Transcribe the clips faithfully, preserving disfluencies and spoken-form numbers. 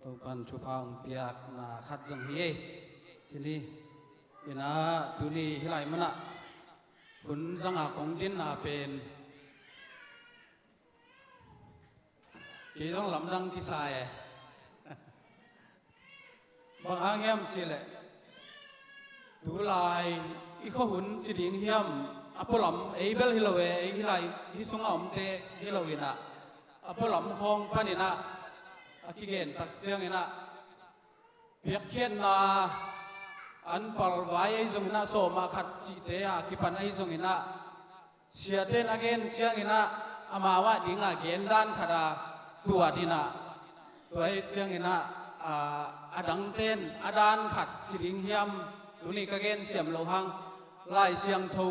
Topan thupha hong piakna khat zong hi ei. Cini ina tuni hih lai munah hun zanga kong dinna pen kei zong lamdang kisa e. Bang hang hiam cihleh tulai i khuahun ci ding hiam, a pualam ei bel hi lo e, ei hih lai hih sunga omte hi lo inah a pualam khawng paninah a kigen tak cianginah piakkhiatna an palvai ahi zonginah sawmah khat cihte a kipan ahi zonginah siate in a gen cianginah amau ah dinga gen dan khat a tuat inah tua hi cianginah a dangte in a dan khat ci ding hiam, tuni ka gen siam loh hang Lai Siangtho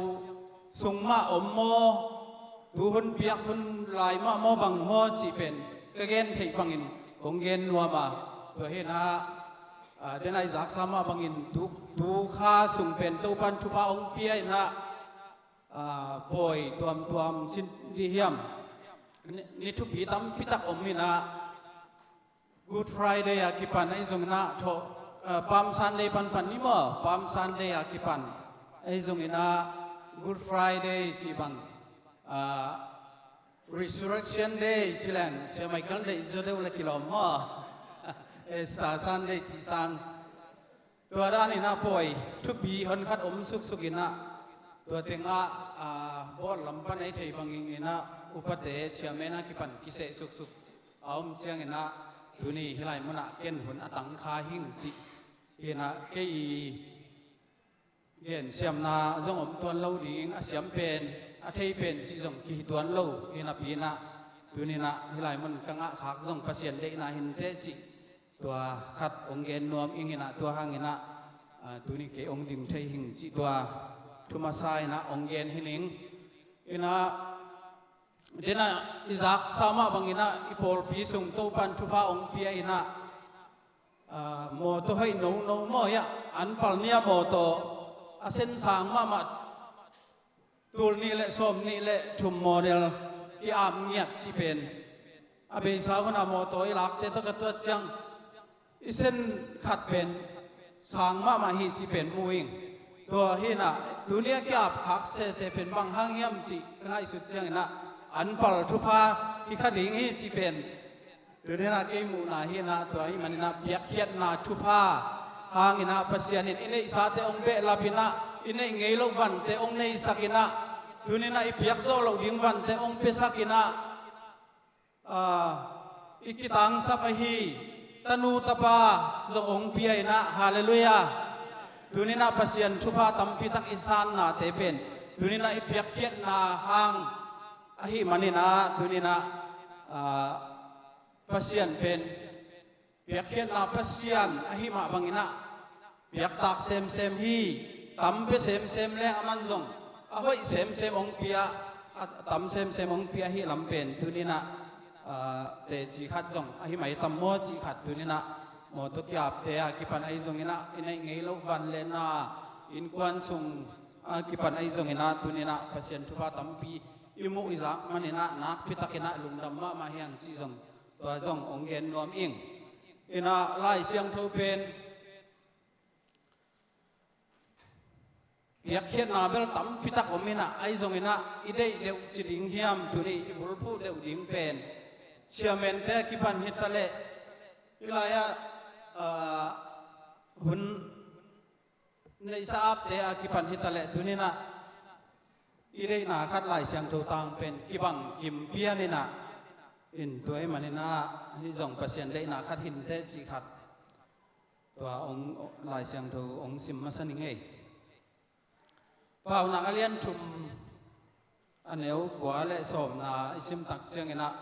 sung mah om maw, tuhun piak hun lai mah maw bang maw cih pen ka gen theih bangin kong gen nuam a, tua hinah a, denai zaksa mah bangin tu, tu kha sung pen Topan thupha hong pia inah a, pawi tuamtuam cin dih hiam? Ni, ni thupi tampi tak om inah Good Friday a kipan ahi zonginah thaw, a, Palm Sunday panpan ni maw, Palm Sunday a kipan ahi zonginah Good Friday cih bang, a, Resurrection Day ci leng sia Michael deih zaw deuh le kilawm maw? Easter Sunday cih sang tua daninah pawi thupi honkhat om suksuk inah tua tengah a, bawt lam pan ei thei bangin inah upate chairman a kipan kiseh suksuk a om cianginah tuni hih lai munah ken hun a tangkha hing cih hinah kei i gensiamna zong om tuan lo ding, a siam pen a thei pen cih zong kihi tuan lo hinapi inah tuninah hih lai mun ka ngahkhak zong Pasian deihna hinteh cih tua khat hong gen nuam ing inah tua hanginah a, tuni kei hong ding thei hing cih tua thumasa inah hong gen hi ning. Inah denah i zaksa mah banginah i pawlpi sung Topan thupha hong pia inah a, mawtaw hoih nono maw hiah an pal nia mawtaw a sen sang mahmah tul nih le sawm nih le thum model ki-ap ngiat cih pen a beisa huna mawtaw i lakte tawh ka tuat ciang i sen khat pen sang mahmah hi cih pen mu ing. Tua hinah tuni a ki-ap khak sese pen bang hang hiam cih ka ngaihsut cianginah an pal thupha hi kha ding hi cih pen tuninah kei muhna hinah tua hih maninah piakkhiatna thupha hanginah Pasian in i neihsate hong behlap inah i neih ngei loh vante hong neisak inah tuninah i piak zawh loh ding vante hong piasak inah a, i kitangsap ahi tanu tapa zong hong pia inah, halleluiah. Tuninah Pasian thupha tampitak i sannate pen tuninah i piakkhiatna hang ahih maninah tuninah a, Pasian pen piakkhiatna Pasian ahih mah banginah piaktak semsem hi. Tam pia semsem leng aman zong a hoih semsem hong pia, a tam semsem hong pia hi lam pen tuninah a, teci khat zong ahi mai tam maw cih khat tuninah mawtaw ki-apte a kipan ahi zonginah i neih ngei loh van le na innkuan sung a kipan ahi zonginah tuninah Pasian thupha tampi i muh i zak maninah nakpitakinah lungdam mahmah hiang cih zong tua zong hong gen nuam ing. Inah Lai Siangtho pen piakkhiatna bel tampitak om inah ahi zonginah i deih deuh ci ding hiam, tuni i bulphuh deuh ding pen chairman-te a kipan hitaleh hih lai-ah a, hun neihsa apte a kipan hitaleh tuninah i deihna khat Lai Siangtho tang pen kibang kim pian inah in tua ahih maninah hih zong Pasian deihna khat hinteh cih khat tua hong Lai Siangtho hong sim masa ning ei. Paunak a lian thum a neu kua le sawmna i sim tak cianginah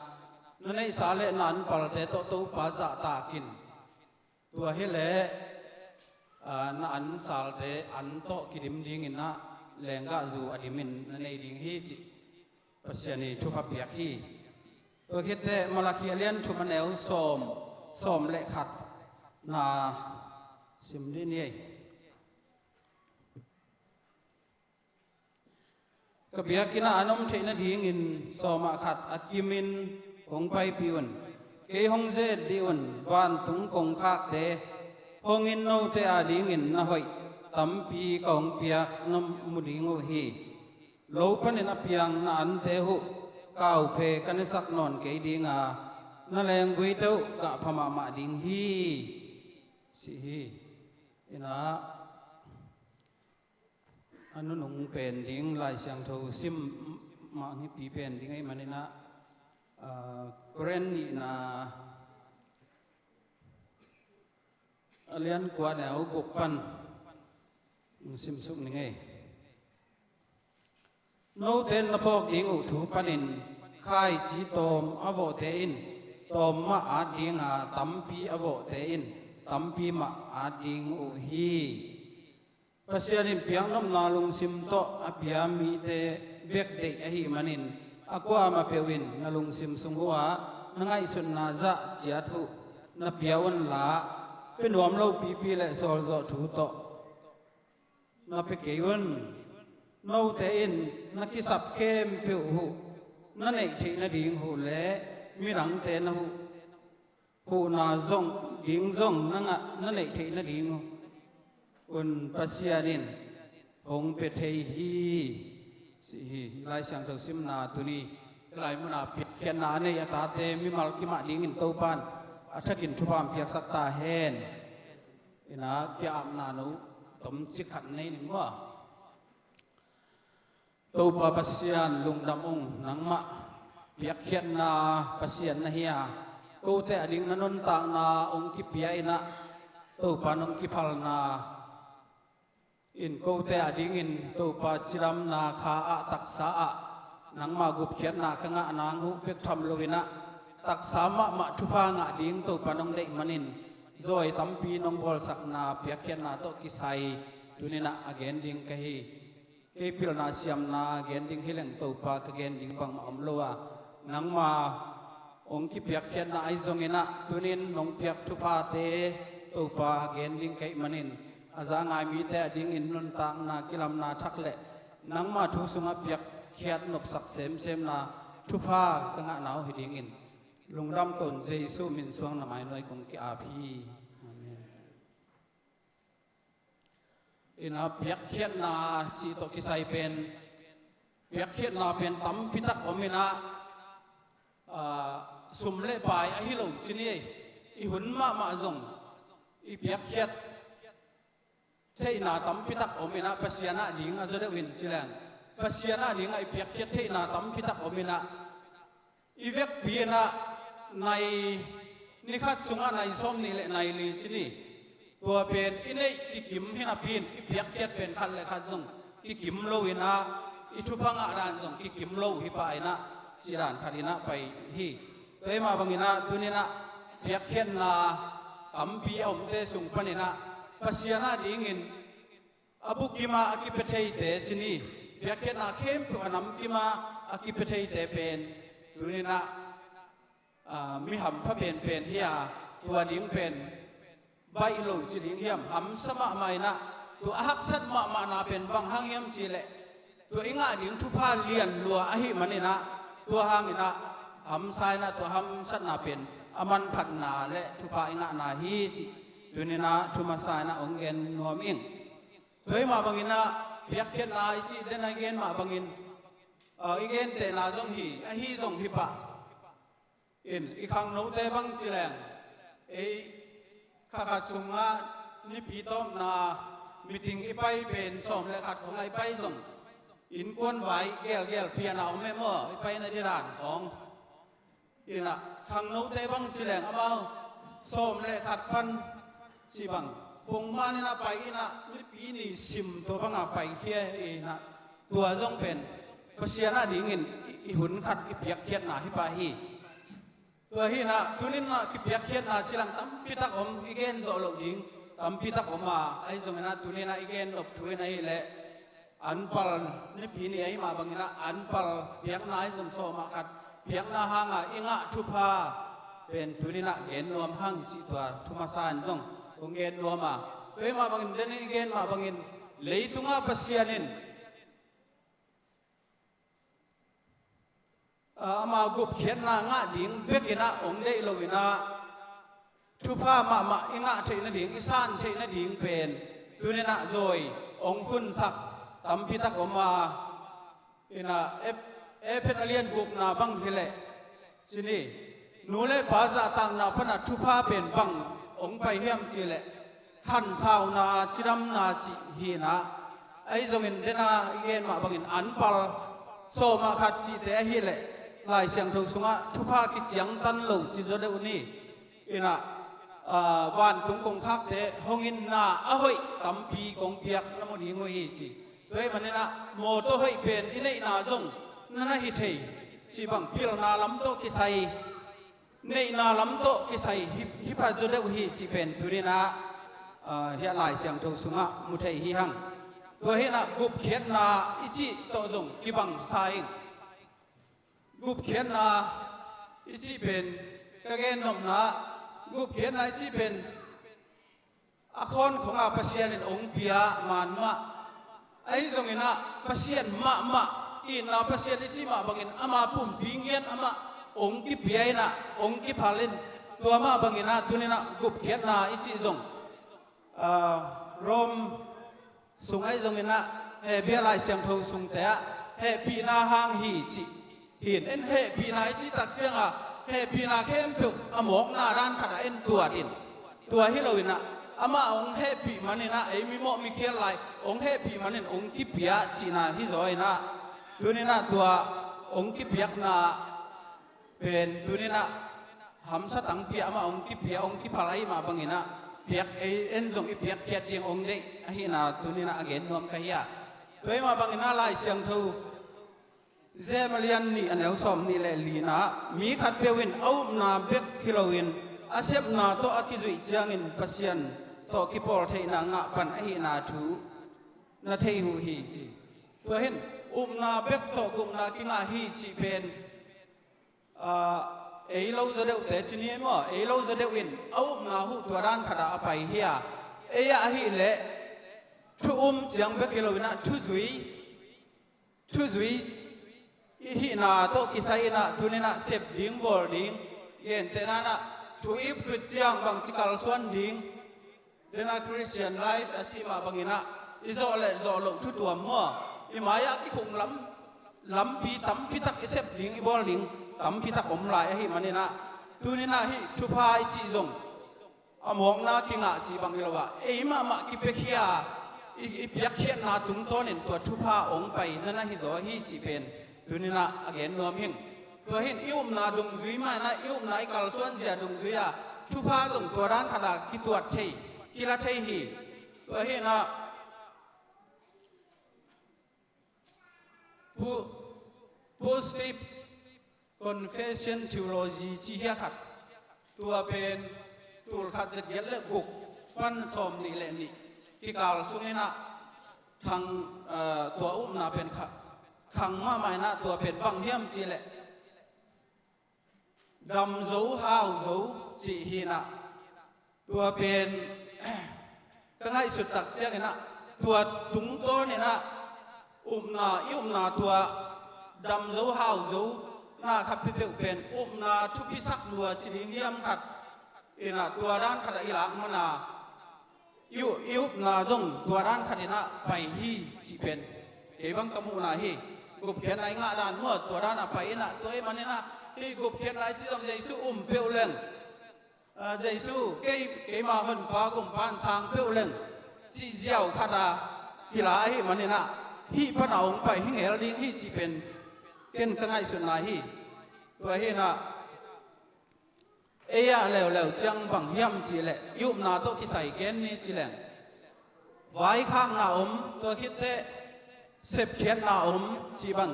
na neihsa le na anpalte tawh Topa zahtak in. Tua hileh a, na ansalte an tawh kidim dinginah lenggahzu a dimin na nei ding hi cih Pasian i thupha piak hi. Tua khitteh Malakhi a lian thum a neu sawm, sawm le khat na sim dih ni ei. Ka biakinn ah an om theih nadingin sawmah khat a kimin hong paipih un. Kei hong ze-et dih un, vantung kongkhakte hongin note adingin na hoih tampi ka hong piak na mu ding uh hi. Lo panin a piang na ante uh kauphei ka nesak nawn kei ding a, na lengguite uh gah pha mahmah ding hi, ci hi. Inah a nunung pen ding Lai Siangtho sim mah hipi pen ding ahih maninah, ah, Korin nihna a lian kua neu guk pan simsuk ning ei. Note in na phawk ding uh thu panin khaici tawm a vawhte in tawm mah at ding a, tampi a vawhte in tampi mah at ding uh hi. Pasian in piaknopna lungsim tawh a pia mite bek deih ahih manin, a kuamah peuh in na lungsim sung uhah na ngaihsutna zah ciat uh na pia unla, pia nuam lopipi le sawlzawh thu tawh na pia kei un. Note in na kisap khempeuh uh na neih theih nading uh le midangte na uh huhna zong ding zong na ngah na neih theih nading un Pasian in hong pia thei hi, ci hi. Lai Siangtho simna tuni, hih lai muna piakkhiatna a nei a tate mimal kimah dingin Topan a thakin thupha hong piaksak ta hen. Inah kia-apna no tomcik khat nei ning maw? Topa Pasian lungdam ung, nangmah piakkhiatna Pasian na hi a, kote ading na nuntakna hong kipia inah, Topa nong kiphalna in kote adingin Topa cidamna kha ah taksa ah nangmah gupkhiatna ka ngah nang uh bek tham lo inah, taksa mahmah thupha ngah ding Topa nong deih manin, zawi tampi nong bawlsakna piakkhiatna tawh kisai tuninah a gen ding ka hi. Kei pilna siamna gen ding hi leng Topa ka gen ding bangmah om lo a, nangma hong kipiakkhiatna ahi zonginah tunin nong piak thuphate Topa gen ding ka hih manin, a za ngai mite adingin nuntakna kilamna thak le nangma thu sungah piakkhiat nopsak semsemna thupha ka ngahna uh hi dingin lungdam ka un. Jesu min suang na mai nuai kong ki-ap hi. Amen. Inah piakkhiatna cih tawh kisai pen, piakkhiatna pen tampitak om inah, ah, sum le pai ahi lo ci ni ei. I hun mahmah zong i piakkhiat theihna tampitak om inah, Pasian ah ding a zaw deuh in ci leng, Pasian ah dingah i piakkhiat theihna tampitak om inah, i vekpi inah nai, ni khat sungah nai sawm nih le nai li ci ni. Tua pen i neih kikim hi napi in i piakkhiat pen khat le khat zong kikim lo inah, i thupha ngah dan zong kikim lo hi pah inah, ci dan khat inah pai hi. Tua hi mah banginah tuninah piakkhiatna tampi a omte sung paninah Pasian ah dingin a bukima a kipia theite ci ni, piakkhiatna khempeuh a namkima a kipia theite pen tuninah, ah, mi hampha penpen hi a, tua ding pen baih lo ci ding hiam, hamsa mahmah inah, tua a haksat mahmahna pen bang hang hiam cihleh, tua i ngah ding thupha lian lua ahih maninah, tua hanginah hamsa inah tua hamsatna pen a manphatna le thupha i ngahna hi cih tuninah thu masa inah hong gen nuam ing. Tua hi mah banginah piakkhiatna i cih den a i gen mah bangin, ah, i gentehna zong hi, ahi zong hi pah in, i khangnote bang ci leng, ei kha khat sungah nipi tawpna meeting i pai pen sawm le khat khongah i pai zong innkuan vai gelgel piana om e maw, i paina didan khawng. Inah khangnote bang ci leng amau sawm le khat pan ci bang pongman inah pai inah nipi ni sim tua banga paikhia inah, tua zong pen Pasian ah dingin i, i hun khat i piakkhiatna hi pah hi. Tua hi inah tuninah kipiakkhiatna ci lang tampitak om, i gen zawh loh ding tampitak om a, ahi zonginah tuninah i gen nop thu in ahileh anpal nipi ni ahi mah banginah anpal piakna ahi zong sawmah khat piakna hanga i ngah thupha pen tuninah gen nuam hang cih tua thu masa in zong kong gen nuam a, tua hi mah bangin denin i gen mah bangin leitungah Pasian in ah, ama gupkhiatna ngah ding bekin ah hong deih loin ah, thupha mahmah i ngah theih nading, i san theih nading pen tuni-in ah zawi hong hunsak tampi tak om a, in ah, Ep-, Efesa a lian gukna bang hi leh, ci ni, nu le pa zahtakna pan ah thupha pen bang hong pai hiam cih leh, khansauna, cidamna cih hi-in ah, ahi zongin den a i gen mah bangin anpal, sawm ah khat cihte ahih leh, Lai Siangtho sungah thupha kiciangtan lo ci zaw deuh ni. In ah, ah, vantung kongkhakte hong in na a hoih tampi kong piak na mu ding uh hi ci. Tua ahih manin ah mawtaw hoih pen i neihna zong na na hi thei cih bang pilna lam tawh kisai, neihna lam tawh kisai hi, hi pha zaw deuh hi cih pen tuni-in ah, ah, hiah Lai Siangtho sungah mu thei hi hang. Tua hi-in ah gupkhiatna i cih tawh zong kibang sa ing. Gupkhiatna i cih pen, ka gen nopna, gupkhiatna i cih pen a khawnkhong a Pasian in hong pia man mah. Ahi zongin ah Pasian mahmah, itna Pasian i cih mah bangin ama pumpi ngiat amah hong kipia in ah, hong kiphal in, tua mah bangin ah tuni-in ah gupkhiatna i cih zong, ah, Rom sung ahi zongin ah, eh, Hebru Lai Siangtho sungte ah hehpihna hang hi cih hi-in, en, hehpihna i cih tak ciang a, hehpihna khempeuh a mawkna dan khat ah en tuat in. Tua hi loin ah, amah hong hehpih manin ah, ei mimawh mikhial lai hong hehpih manin hong kipia cihna hi zaw in ah, tuni-in ah tua hong kipiakna pen tuni-in ah hamsa tangpi ah amah hong kipia, hong kiphal ahih mah bangin ah, piak, ei, en zong i piakkhiat ding hong deih ahihna tuni-in ah a gen nuam ka hi a. Tua ahih mah bangin ah Lai Siangtho James a lian nih, a neu sawmnih le li-na ah, mi khatpeuh in a upna bek hi loin a sepna tawh a kizuih ciangin Pasian tawh kipawl theihna ngah pan ahihna thu na thei uh hi ci. Tua hi-in upna bek tawh gupna kingah hi cih pen, ah, ei lo zaw deuhte ci ni maw, ei lo zaw deuh in a upna uh tua dan khat ah a pai hi a, ei ah ahih leh thu um ciang bek hi loin ah thuzui, thuzui i hihna tawh kisai in ah tuni-in ah sep ding, bawl ding, gentehna in ah thu i up khit ciang bangci kalsuan ding, den a Christian life a cih mah bangin ah i zawh le zawh loh thu tuam maw, i mai-ah kikhuk lam, lampi tampi tak i sep ding, i bawl ding tampi tak om lai ahih manin ah, tuni-in ah hih thupha i cih zong a mawkna kingah cih bang hi lo ah, ei mahmah kipiakhia, i, i piakkhiatna tungtawnin tua thupha hong pai na na hi zaw hi cih pen tuni-in ah a gen nuam ing. Tua hi-in i upna dungzui mah in ah, i upna i kalsuanzia dungzui ah thupha zong tua dan khat ah kituat thei, kila thei hi. Tua hi-in ah po-, positive confession theology ci hi a khat, tua pen tul khat za giat le guk pan sawmnih le nih kikal sungin ah thang, ah, tua upna pen kha-, khang mahmah in ah, tua pen bang hiam cih leh dam zo hau zo cih hi-in ah, tua pen ka ngaihsut tak ciangin ah, tua tungtawnin ah upna, i upna tua dam zo hau zo na khat peuhpeuh pen upna thupisak lua ci ding hiam khat in ah, tua dan khat ah i lak man a, i u-, i upna zong tua dan khat in ah pai hi cih pen kei bang ka muhna hi. Gupkhiatna i ngah dan maw, tua dan ah pai in ah, tua ahih manin ah hih gupkhiatna i cih zong Jesu um peuh leng, ah, Jesu, kei, keima Honpa Gumpa in sang peuh leng cih ziau khat ah kila ahih manin ah, hih pan ah hong pai hi ngel ding hi cih pen ken ka ngaihsutna hi. Tua hi-in ah, ei ah leuleu ciang bang hiam cih leh, i upna tawh kisai gen ni ci leng, vaikhakna om, tua khit teh sepkhiatna om cih bang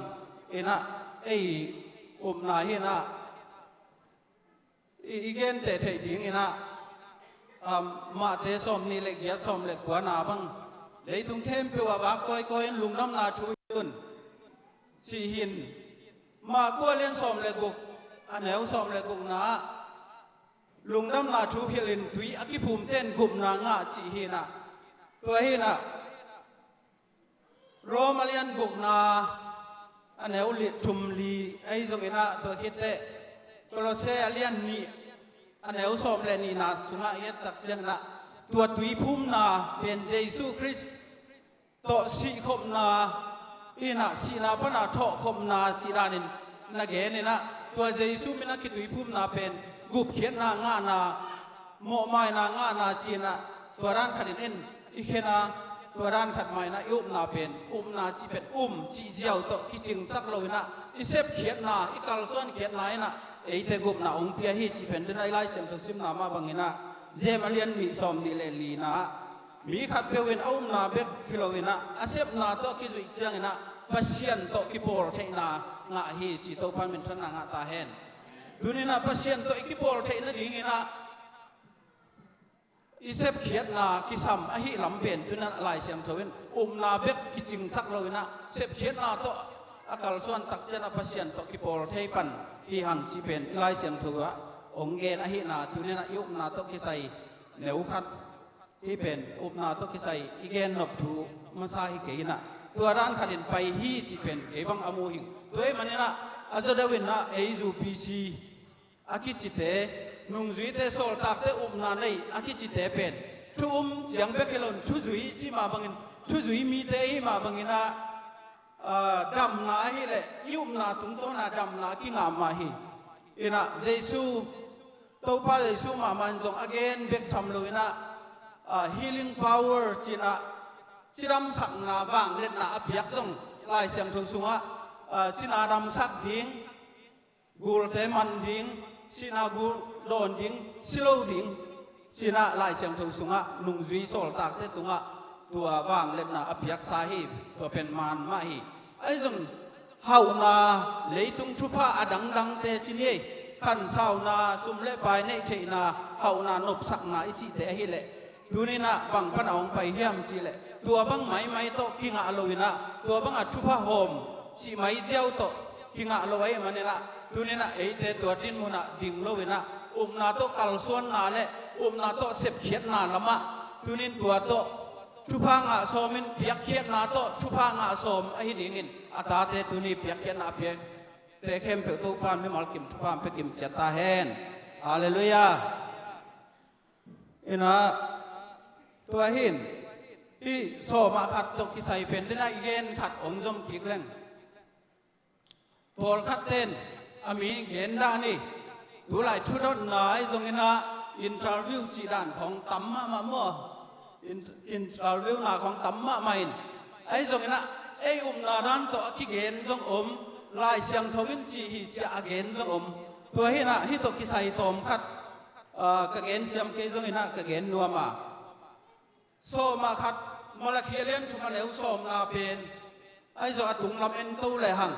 in ah, ei upna hi-in ah, i, i gen teh theih dingin ah, um, Mate sawmnih le giat, sawm le kuana bang, leitung khempeuh ah vak kawikawi in lungdamna thu hilh un, ci hi-in, Marka a lian sawm le guk, a neu sawm le gukna ah, lungdamna thu hilh in tui a kiphumte in gupna ngah cih hi-in ah, tua hi-in ah, Rom a lian gukna, a neu li thum li ahi zongin ah, tua khit teh Kolose a lian nih a neu sawm le nihna sungah i et tak ciangin ah, tua tuiphumna pen Jesu Khrist tawh sihkhopna in ah, sihna pan a thawhkhopna cih danin na gen in ah, tua Jesu min a kituiphumna pen gupkhiatna ngahna, mawhmaina ngahna ci-in ah, tua dan khatin en i khen a, tua dan khat mah in ah i upna pen, upna cih pen um cih ziau tawh kicingsak lo in ah, i sepkhiatna, i kalsuankhiatna in ah eite gupna hong pia hi cih pen, tu-in ah i Lai Siangtho simna mah bangin ah, James a lian nih sawm nih le lina ah, mi khatpeuh in a upna bek hi lo in ah, a sepna tawh kizuih ciangin ah Pasian tawh kipawl theihna ngah hi ci, Topa'n minthanna ngah ta hen. Tu-in ah Pasian tawh i kipawl theih nadingin ah i sepkhiatna kisam ahih lam pen, tu-in ah Lai Siangtho in upna bek kicingsak lo in ah, sepkhiatna tawh a kalsuan tak ciang ah Pasian tawh kipawl thei pan hi hang cih pen i Lai Siangtho ah hong gen ahihna, tu-in ah i upna tawh kisai neu khat, hih pen upna tawh kisai i gen nop thu masa hi kei in ah, tua dan khatin pai hi cih pen kei bang a mu hing. Tua ahih manin ah, a zaw deuh in ah ei zu P C a kicite, nungzuite, sawltakte, upna nei a kicite pen thu um ciang bek hi loin, thuzui cih mah bangin, thuzui mite ahih mah bangin ah, ah, damna ahih leh i upna tungtawn ah damna a kingah mah hi. In ah Jesu, Topa Jesu mahmah in zong a gen bek tham lo in ah, ah, healing power ci-in ah, cidamsakna vangliatna a piak zong Lai Siangtho sungah, ah, cina damsak ding, gulte man ding, sihna gul dawn ding, si lo ding, ci-in ah Lai Siangtho sungah nungzui sawltakte tungah tua vangliatna a piaksa hi. Tua pen man mah hi. Ahi zong hauhna, leitung thupha a dangdangte ci ni ei, khansauna, sum le pai neih theihna, hauhna, nopsakna i cihte ahih leh, tu-in ah bang pan a hong pai hiam cih leh, tua bang maimai tawh kingah lo in ah, tua bang a thupha hawm cih mai ziau tawh kingah lo ahih manin ah, tu-in ah eite tua dinmun ah ding lo in ah, upna tawh kalsuanna le upna tawh sepkhiatna lamah, tu-in tua tawh thupha ngah sawmin, piakkhiatna tawh thupha ngah sawm ahi dingin a tate tuni piakkhiatna a piakte khempeuh Topa'n mimal kim thupha hong pia kim ciat ta hen. Halleluiah. In ah, tua hi-in hih sawm ah khat tawh kisai pen, tu-in ah i gen khat hong zom kik leng, pawlkhatte in a mi gen dah ni. Tulai thudotna ahi zongin ah, interview cih dan khawng tam mahmah maw? In-, interview-na khawng tam mahmah in, ahi zongin ah ei upna dan tawh a kigen zong om, Lai Siangtho in ci hi ci-a a gen zong om. Tua hi-in ah hih tawh kisai tawm khat, ah, ka gen siam kei zongin ah ka gen nuam a. Sawm ah khat, Malakhi a lian thum a neu sawmna pen, ahi zong a tunglam en to lehang,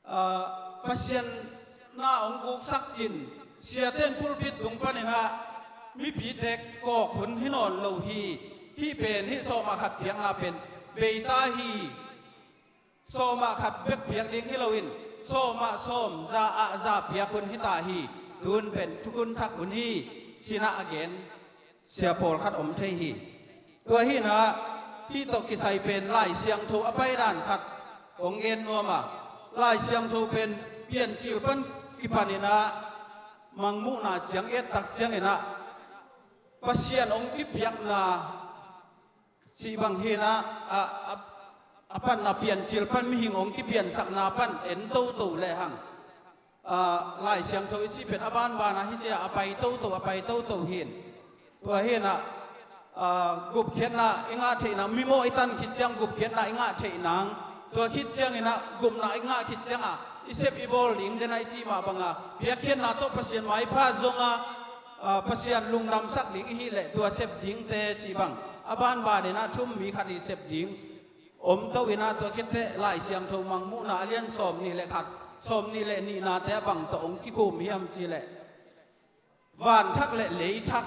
ah, Pasian na hong guksak cin, siate in pulpit tung panin ah mipite kawk hun hi nawn lo hi. Hih pen, hih sawm ah khat piakna pen bei ta hi. Sawm ah khat bek piak ding hi loin, sawm ah sawm, za ah za piak hun hi ta hi. Tun pen thukhun thak hun hi, ci-in ah a gen sia pawlkhat om thei hi. Tua hi-in ah, hih tawh kisai pen Lai Siangtho a paidan khat kong gen nuam a. Lai Siangtho pen Piancil pan kipanin ah Mangmuhna ciang i et tak ciangin ah, Pasian hong kipiakna cih bang hi-in ah, a, a, a panna Piancil pan mihing hong kipiansakna pan en toto lehang, ah, Lai Siangtho i cih pen a banban ah hi ci-a a pai toto, a pai toto hi-in. Tua hi-in ah, ah, gupkhiatna i ngah theih nang, mimawh i tan khit ciang gupkhiatna i ngah theih nang, tua khit ciangin ah gupna i ngah khit ciang ah i sep i bawl ding den ah i cih mah bang a, piakkhiatna tawh Pasian maipha zong a, ah, Pasian lungdamsak ding i hih leh tua sep dingte cih bang, a banbanin ah thu um mi khat i sep ding om to in ah, tua khit teh Lai Siangtho Mangmuhna a lian sawm nih le khat, sawm nih le nihnate ah bang tawh hong kikhum hiam cih leh, van thak le lei thak,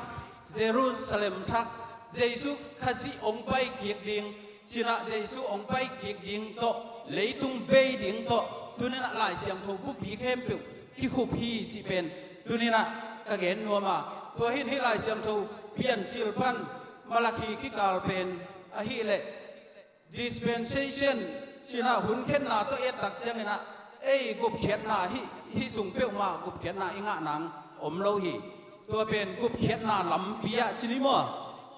Jerusalem thak, Jesu Khazih hong pai kik ding, ci-in ah Jesu hong pai kik ding tawh, leitung bei ding tawh, tuni-in ah Lai Siangtho bupi khempeuh kikhup hi cih pen, tuni-in ah ka gen nuam a. Tua hi-in hih Lai Siangtho Piancil pan Malakhi kikal pen ahih leh, dispensation Cina hun khenna tawh et tak ciangin ah, ei gupkhiatna hih, hih sung peuhmah gupkhiatna i ngah nang om lo hi. Tua pen gupkhiatna lampi ah ci ni maw?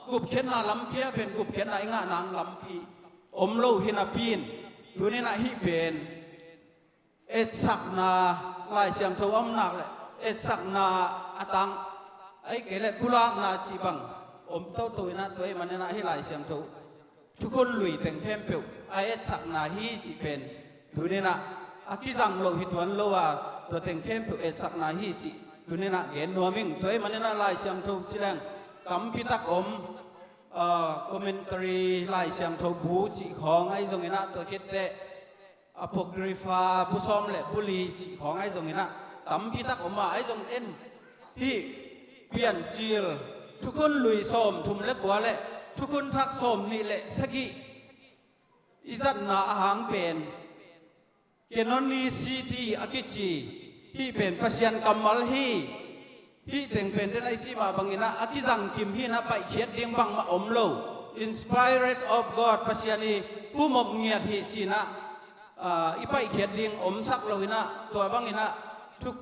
Gupkhiatna lampi ah pen gupkhiatna i ngah nang lampi om lo hi napi in, tuni-in ah hih pen etsakna, Lai Siangtho a om nak leh etsakna a tang, ahih kei leh pulakna cih bang om toto in ah, tua ahih manin ah hih Lai Siangtho thukhun lui teng khempeuh a etsakna hi cih pen tuni-in ah a kizang loh hi tuan lo a, tua teng khempeuh etsakna hi cih tuni-in ah gen nuam ing. Tua ahih manin ah Lai Siangtho ci leng tampi tak om, ah, commentary, Lai Siangtho bu cih khawng ahi zongin ah, tua khit teh Apocrypha bu sawm le bu li cih khawng ahi zongin ah tampi tak om a, ahi zongin hih Piancil thukhun lui sawm thum le kua le thukhun thak sawm nih le sagih i zatna a hang pen canonicity a kici, hih pen Pasian kammal hi. Hih teng pen den a i cih mah bangin ah a kizangkim hi-in ah paihkhiat ding bangmah om lo. Inspired of God, Pasian i pumop ngiat hi ci-in ah, ah, i paihkhiat ding omsak lo-in ah, tua bangin ah thu,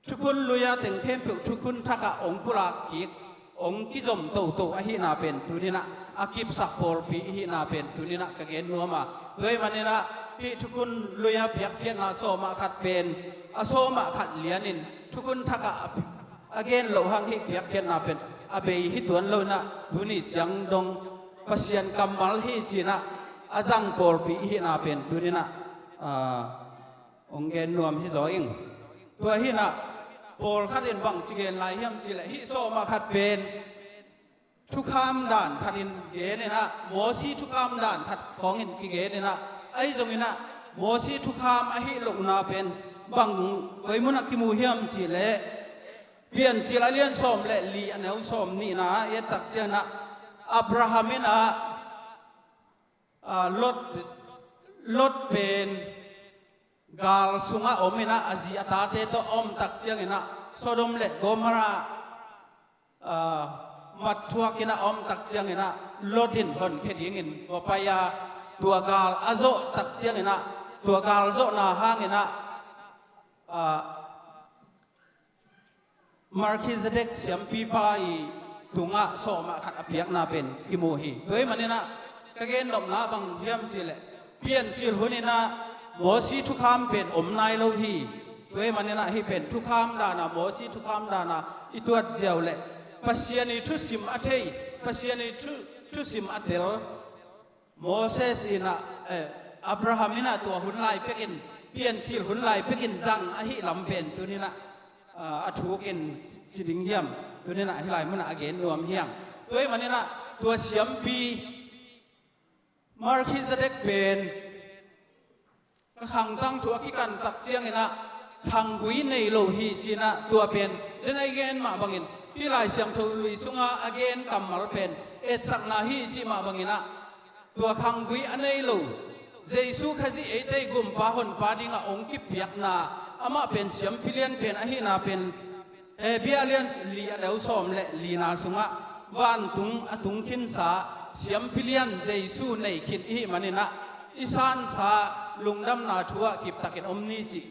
thukhun lui-a teng khempeuh thukhun thak ah hong pulak kik, hong kizom toto ahihna pen tuni-in ah a kipsak pawlpi ahihna pen tuni-in ah ka gen nuam a. Tua ahih manin ah hih thukhun lui-a piakkhiatna sawm ah khat pen a sawm ah khat lianin thukhun thak ah a, a gen loh hang hih piakkhiatna pen a bei hi tuan lo-in ah, tuni ciang dong Pasian kammal hi ci-in ah a zang pawlpi ahihna pen tuni-in ah, ah, hong gen nuam hi zaw ing. Tua hi-in ah pawlkhat in bangci gen lai hiam cih leh, hih sawm ah khat pen thukham dan khat in gen-in ah, Mosi thukham dan khat khawng in kigen-in ah, ahi zongin ah Mosi thukham ahih lohna pen bang koi mun ah kimu hiam cih leh, Piancil a lian sawm le li a neu sawm nihna ah i et tak ciangin ah, Abraham in ah, ah, Lot, Lot pen gal sungah om-in ah a zi a tate tawh a om tak ciangin ah Sodom le Gomorrah, ah, mat thuak-in ah a om tak ciangin ah Lot in honkhia dingin va pai a, tua gal a zawh tak ciangin ah, tua gal zawhna hangin ah, ah, Melchizedek siampipa i tungah sawm ah khat a piakna pen kimu hi. Tua ahih manin ah ka gen nopna bang hiam cih leh, Piancil hun-in ah Mosi thukham pen om nai lo hi. Tua ahih manin ah hih pen thukham dan a, Mosi thukham dan a i tuat ziau leh, Pasian i thusim a thei, Pasian i thu, thusim a tel Moses in ah, eh, Abraham in ah tua hun lai pekin, Piancil hun lai pekin zang ahih lam pen tuni-in ah, ah, a thukin ci ding hiam, tuni-in ah hih lai mun ah a gen nuam hi hang. Tua ahih manin ah tua siampi Melchizedek pen ka khangtang thu a kikan tak ciangin ah khanggui nei lo hi ci-in ah, tua pen den a i gen mah bangin, hih Lai Siangtho lui sungah a gen kammal pen etsakna hi cih mah bangin ah, tua khanggui a nei lo, Jesu Khazih eite i Gumpa Honpa dingah hong kipiakna, amah pen siampi lian pen ahihna pen Hebru a lian li a neu sawm le lina sungah, vantung a tung khinsa siampi lian Jesu nei khin i hih manin ah, i sansa lungdamna thu ah kiptakin om ni cih,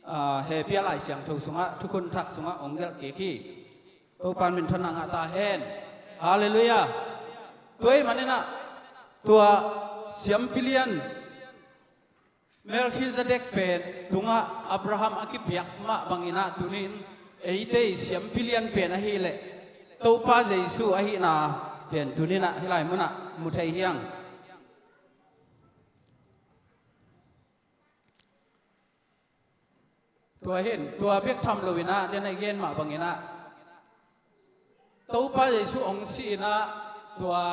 ah, Hebru Lai Siangtho sungah, thukhun thak sungah hong gelh kik hi. Topa'n minthanna ngah ta hen. Halleluiah. Tua ahih manin ah tua siampi lian Melchizedek pen tungah Abraham a kipiak mah bangin ah, tuni-in eite i siampi lian pen ahih leh Topa Jesu ahihna pen tuni-in ah hih lai mun ah mu thei hi hang. Tua hi-in, tua bek tham lo-in ah, den a i gen mah bangin ah, Topa Jesu hong si-in ah, tua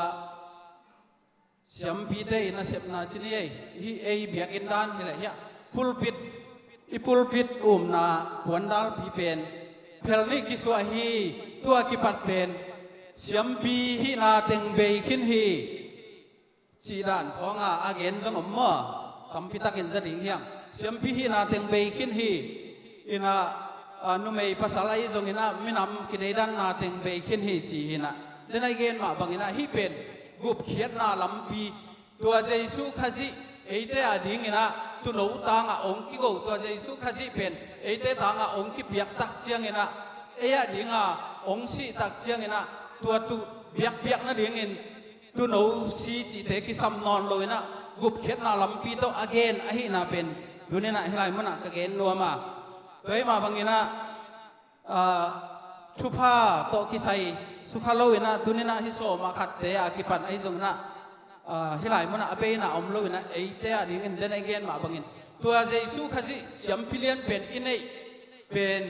siampite i nasepna ci ni ei, hih ei biakinn dan hi leh hiah, pulpit, i pulpit umna puandalpi pen phel nih kisuah hi. Tua kipat pen siampi hihna teng bei khin hi, cih dan khawng a a gen zong om maw? Tampi takin za ding hi hang. Siampi hihna teng bei khin hi. In ah, a, numei pasal ahi zongin ah minam kideidanna teng bei khin hi ci hi-in ah, den a i gen mah bangin ah hih pen gupkhiatna lampi, tua Jesu Khazih eite a dinginah tuuno tangah ong kigo, tua Jesu Khazih pen eite tangah ong kipiak tak cianginah, ei a dinga ong sih tak cianginah, tua tu biakpiak nadingin tuuno si cihte kisam nawn loinah gupkhiatna lampi tawh a gen ahihna pen tuninah hih lai munah ka gen nuam a. Tua hih mah banginah, ah, thupha tawh kisai sukha loinah tuninah hih sawmah khatte a kipan ahi zonginah, ah, hih lai munah a beina om loinah eite a dingin den a i gen mah bangin tua Jesu Khazih siampi lian pen i neih pen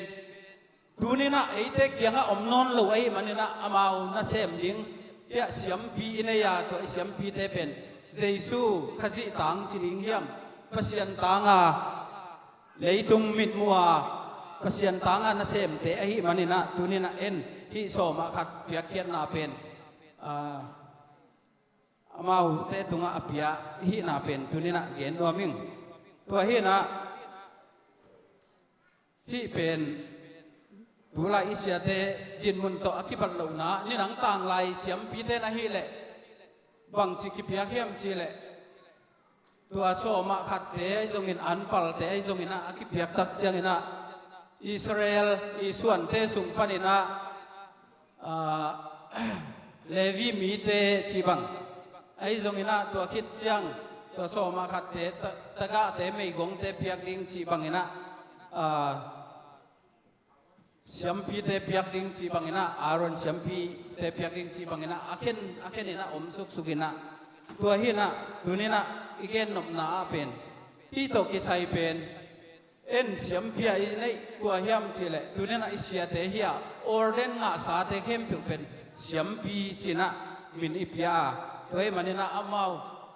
tuninah eite kiangah om nawn lo ahih maninah amau nasem ding hiah siampi i nei a, tua i siampite pen Jesu Khazih tang ci ding hiam, Pasian tanga leitung mitmuh a Pasian tanga nasemte ahih maninah tuninah en hih sawmah khat piakkhiatna pen, ah, amaute tungah a pia hihna pen tuninah gen nuam ing. Tua hinah hih pen tulai i siate dinmun tawh a kibat lohna, ninang tanglai siampite na hih leh bangci kipiak hiam cih leh, tua sawmah khatte ahi zongin, anpalte ahi zonginah a kipiak tak cianginah Israel i suante sung paninah, ah, Levi mite cih bang ahi zonginah, tua khit ciang tua sawmah khatte ta-, tagahte meigongte piak ding cih banginah, ah, siampite piak ding cih banginah, Aaron siampite piak ding cih banginah a khen, a kheninah om suksukinah, tua hinah tuninah i gennopna ah pen hih tawh kisai pen en siampi a i neih kua hiam cih leh tuninah i siate hiah ordain ngahsate khempeuh pen siampi cinah min i pia a, tua hih maninah amau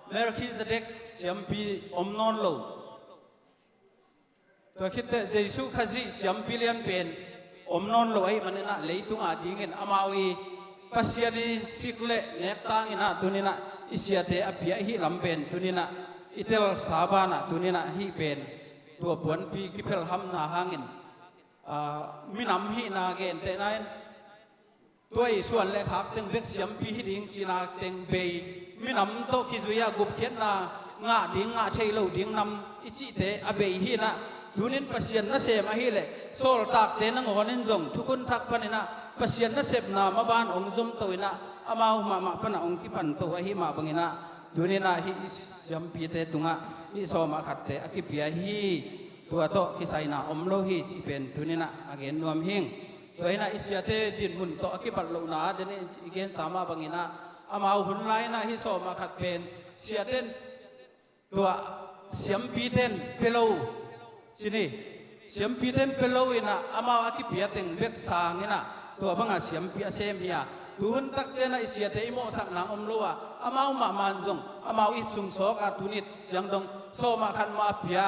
Melchizedek siampi om nawn lo. Tua khitteh Jesu Khazih siampi lian pen om nawn lo ahih maninah leitung a dingin amau i Pasian i sik le nek tanginah tuninah i siate a pia i hih lam pen tuninah i telsa banah tuninah hih pen tua puanpi kiphelhamna hangin, ah, minam hihna gentehna in tua i suan le khak teng bek siampi hi ding cihna teng bei, minam tawh kizui-a gupkhiatna ngah ding, ngah thei lo ding nam i cihte a bei hinah, tunin Pasian nasem ahih leh sawltakte nangawnin zong thukhun thak paninah Pasian nasepna maban ong zomto inah amau mahmah panah ong kipanto ahih mah banginah tuninah hih i siampite tungah hih sawmah khatte a kipia hi. Tua tawh kisaina om lo hi cih pen tuninah a gen nuam hing. Tua hinah i siate dinmun tawh a kibat lohna ah den i gensa mah banginah amau hun lai-inah hih sawmah khat pen siate in tua siampite in pia lo cini, siampite in pia lo inah amau a kipia teng bek sanginah tua banga siampi a sem hi a, tuhun tak cianah i siate i mawhsak nang om lo a, amau mahmah in zong amau i sungsawk a tunit ciang dong sawmah khat mah a pia,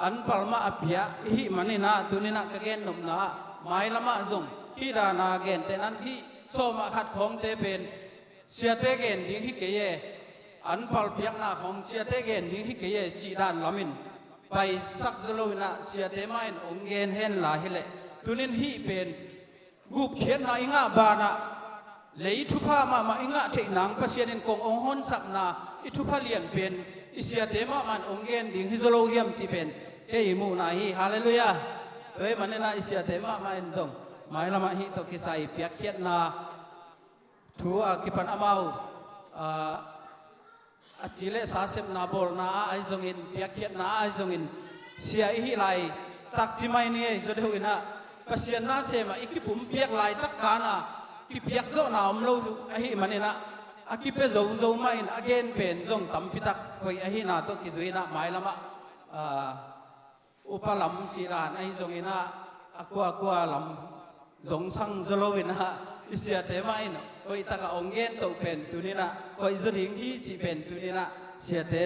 anpal mah a pia i hih maninah tuninah ka gennopna ah mailamah zong hih dana gentehnan hih sawmah khat khawngte pen siate gen ding hi kei e, anpal piakna khawng siate gen ding hi kei e cih dan lamin paisak zaw loinah siate mah in ong gen henla hileh tunin hih pen gupkhiatna i ngah banah lei thupha mahmah i ngah theih nang Pasian in kong ong honsakna i thupha lian pen i siate mahmah in ong gen ding hi zaw lo hiam cih pen kei i muhna hi. Halleluiah. Tua hih maninah i siate mahmah in zong mailamah hih tawh kisai piakkhiatna thu a kipan amau, ah, a ci le sa sepna bawlna ah ahi zongin, piakkhiatna ah ahi zongin, sia i hih lai takci mai ni ei zaw deuh inah Pasian nasem ah i kipumpiak laitak kana kipiak zawhna om lo ahih maninah a kipia zozo mah in a gen pen zong tampitak hoih ahihna tawh kizui inah mailamah, ah, upa lam cih dan ahi zonginah a kuakua lam zong sang zaw loinah i siate mah in hoih takah ong gen toh pen tuninah hoih zaw ding hi cih pen tuninah siate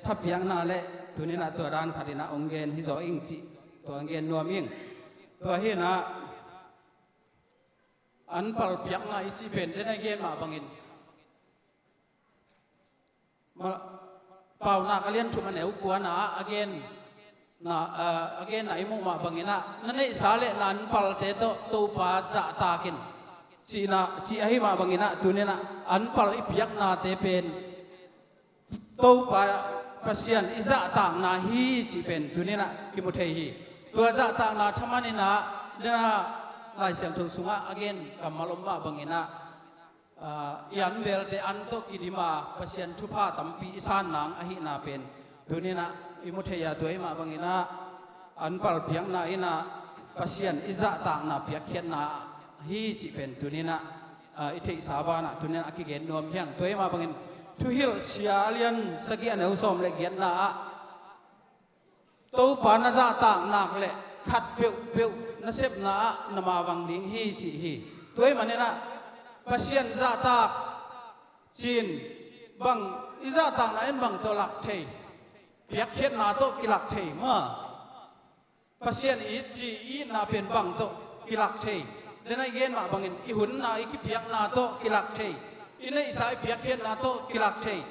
thapiakna le tuninah tua dan khatinah ong gen hi zaw ing cih tua ong gen nuam ing. Tua hinah anpal piakna i cih pen den a gen mah bangin Ma-, Paunak a lian thum a neu kuana a gen na, a, a genna i muh mah banginah na neihsa le na anpalte tawh Topa zahtakin cihna, cih ahi mah banginah tuninah anpal i piaknate pen Topa Pasian i zahtakna hi cih pen tuninah kimu thei hi. Tua zahtakna thaman inah dena Lai Siangtho sungah a gen kammal om mah banginah, aa, i an belte an tawh kidima Pasian thupha tampi i san nang ahihna pen tuninah i mu thei a, tua i mah banginah an palpiakna inah Pasian i zahtakna piakkhiatna hi cih pen tuninah, aa, i theihsa banah tuninah a kigen nuam hiang. Tua i mah bangin Thuhilh sia lian sagih a neu sawm le giatna ah Topa na zahtak nak le khat peuhpeuh na sepna ah na mavang ding hi cih hi. Tua i maninah Pasian zahtak cin bang i zahtakna in bang tawh lak thei, piakkhiatna tawh kilak thei maw? Pasian i ci i itna pen bang tawh kilak thei. Dena i gen mah bangin i hunna i kipiakna tawh kilak thei. I neihsa i piakkhiatna tawh kilak thei.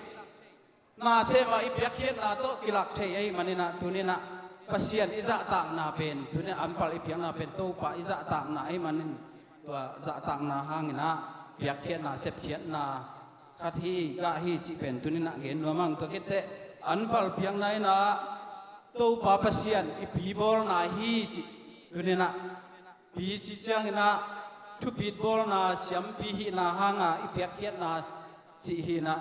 Na sema i piakkhiatna tawh kilak thei ahi maninah tuninah Pasian i zahtakna pen tuninah an pal i piakna pen Topa i zahtakna ahi manin tua zahtakna hanginah piakkhiatna sepkhiatna khat hi gah hi cih pen tuninah gen nuam ang. Tua khit teh an pal piakna inah Topa Pasian i pi bawlna hi cih tuninah pi ci cianginah thupit bawlna siampi hihna hanga i piakkhiatna cih hinah.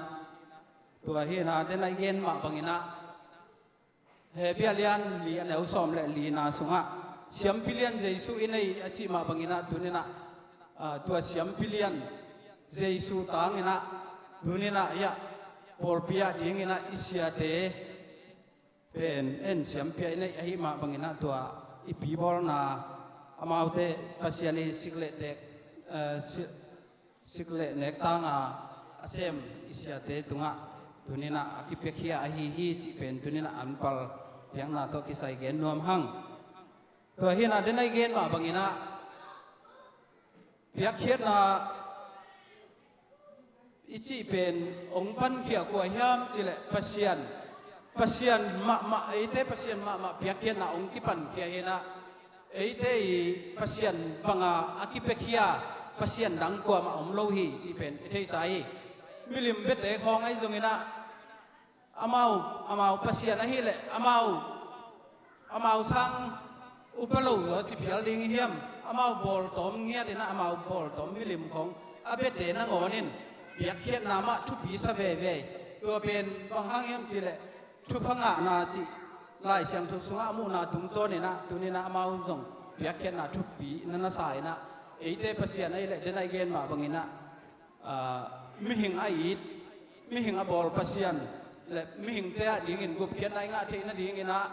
Tua hinah dena i gen mah banginah Hebru lian li a neu sawm le lina sungah siampi lian Jesu i nei a cih mah banginah tuninah, aa, tua siampi lian Jesu tanginah tuninah hiah pawlpi ah dinginah i siate pen en siampi ah i neih ahi mah banginah tua i pi bawlna amaute Pasian i sik le tek, aa, si- sik le nek tanga a sem i siate tungah tuninah a kipiakhia ahi hi cih pen tuninah an pal piakna tawh kisai gen nuam hang. Tua hinah dena i gen mah banginah piakkhiatna i cih pen ong pankhia kua hiam cileh Pasian, Pasian mahmah, eite Pasian mahmah piakkhiatna ong kipankhia hinah eite i Pasian banga a kipiakhia Pasian dang kuamah om lo hi cih pen i theisa hi. Milim bete khawng ahi zonginah amau, amau Pasian ahileh amau, amau sang upa lo zaw ci phial ding i hiam? Amau bawltawm ngiatinah amau bawltawm milim khawng a bete nangawnin piakkhiatna mah thupi sa veve. Tua pen bang hang hiam cileh thupha ngahna cih Lai Siangtho sungah a muhna tungtawninah tuninah amau zong piakkhiatna thupi na na sa inah eite Pasian ahileh dena i gen mah banginah, aa, mihing a it, mihing a bawl Pasian le mihingte ah dingin gupkhiatna i ngah theih nadinginah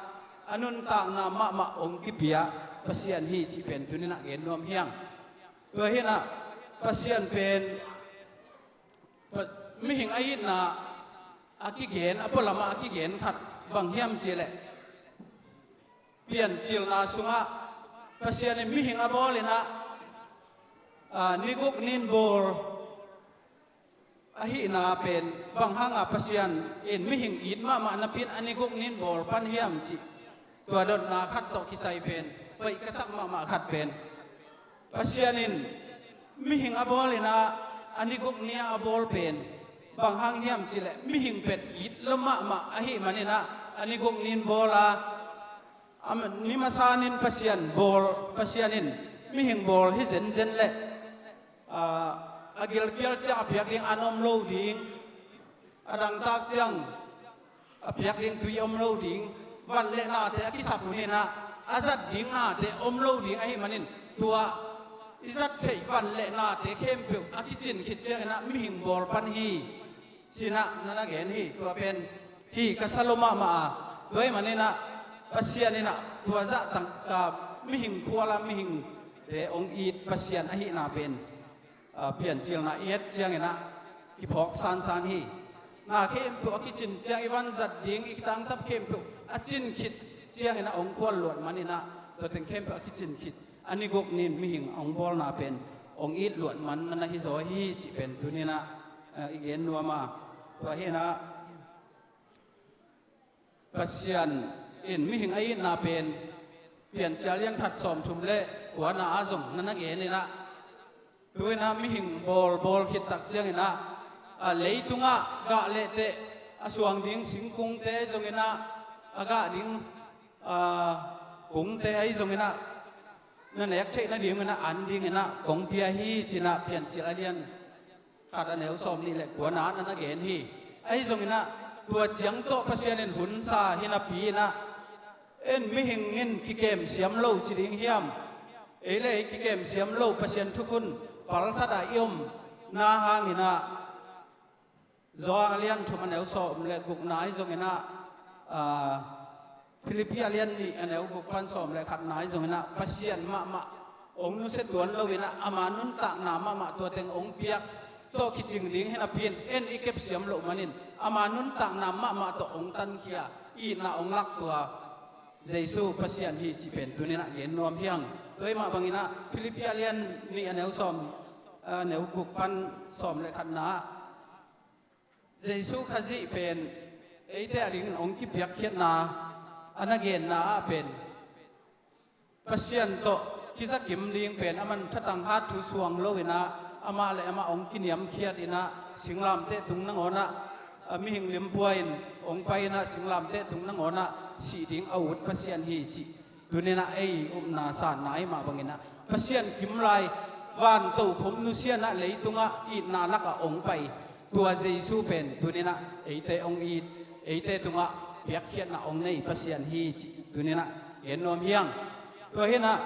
a nuntakna mahmah ong kipia Pasian hi cih pen tuninah gen nuam hiang. Tua hinah Pasian pen Pa-, mihing a itna a kigen, a pualamah a kigen khat bang hiam cileh Piancilna sungah Pasian in mihing a bawlinah, aa, niguk nin bawl ahihna pen bang hanga Pasian in mihing it mahmah napi-in a niguk nin bawl pan hiam cih tua dotna khat tawh kisai pen hoih ka sak mahmah khat pen Pasian in mihing a bawlinah a niguk ni-a a bawl pen bang hang hiam cileh mihing pen it lo mahmah ahih maninah a niguk nin bawla, a ma-, ni masa nin Pasian bawl, Pasian in mihing bawl hi zenzen leh, aa, a gilkial ciang a piak ding an om lo ding, a dangtak ciang a piak ding tui om lo ding, van le nate a kisap huninah a zat ding nate om lo ding ahih manin tua i zat theih van le nate khempeuh a kicin khit cianginah mihing bawl pan hi cinah na na gen hi. Tua pen hi ka sa lo mahmah a, tua ahih maninah Pasian inah tua zahtak, aa, mihing khuala mihingte ong it Pasian ahihna pen, aa, Piancilna i et cianginah kiphawk sansan hi. Na khempeuh a kicin ciang i vanzat ding i kitangsap khempeuh a cin khit cianginah ong khual luat maninah tua teng khempeuh a kicin khit a niguk nin mihing ong bawlna pen ong it luat man na na hi zaw hi cih pen tuninah, aa, i gen nuam a. Tua hinah Pasian in mihing a itna pen Piancil lian khat sawmthum le kuana ah zong na na geninah, tuinah mihing bawl, bawl khit tak cianginah, aa, leitungah gah lehteh a suang ding singkungte ahi zongin ah, a gah ding, aa, kungte ahi zongin ah, na nek theih nadingin ah an dingin ah kong pia hi ci-in ah Piancil a lian khat a neu sawmnih le kua-na ah na gen hi. Ahi zongin ah tua ciang tawh Pasian in hun sa hi napi-in ah, en mihing in kikem siam lo ci ding hiam? Ei le ei kikem siam lo Pasian thukhun palsat ah i omna hangin ah, Johan a lian thum a neu sawm le gukna ahi zongin ah, aa, Philippi a lian nih a neu guk pan sawm le khatna ahi zongin ah, Pasian mahmah hong nusia tuan loin ah, ama nuntakna mahmah tua teng hong piak tawh kicing ding hi napi-in, en i kepsiam loh manin ama nuntakna mahmah tawh hong tankhia, itna hong lak tua Jesu Pasian hi cih pen tuni-in ah gen nuam hi hang. Tua ahih mah bangin ah Philippi a lian nih a neu sawm, a neu guk pan sawm le khatna ah, Jesu Khazih pen eite adingin hong kipiakkhiatna a na genna ah pen, Pasian tawh kizakim ding pen aman thatang hat thu suang loin ah, amah le amah hong kiniamkhiatin ah, singlamteh tung nangawn ah, a mihing limpua in hong pai-in ah, singlamteh tung nangawn ah sih ding a ut Pasian hi cih tuni-in ah ei upna sanna ahih mah bangin ah, Pasian kimlai van tokhom nusia-in ah leitungah itna lakah hong pai tua Jesu pen tuni-in ah eite hong it, eite tungah piakkhiatna hong nei Pasian hi cih tuni-in ah gen nuam hi hang. Tua hi-in ah,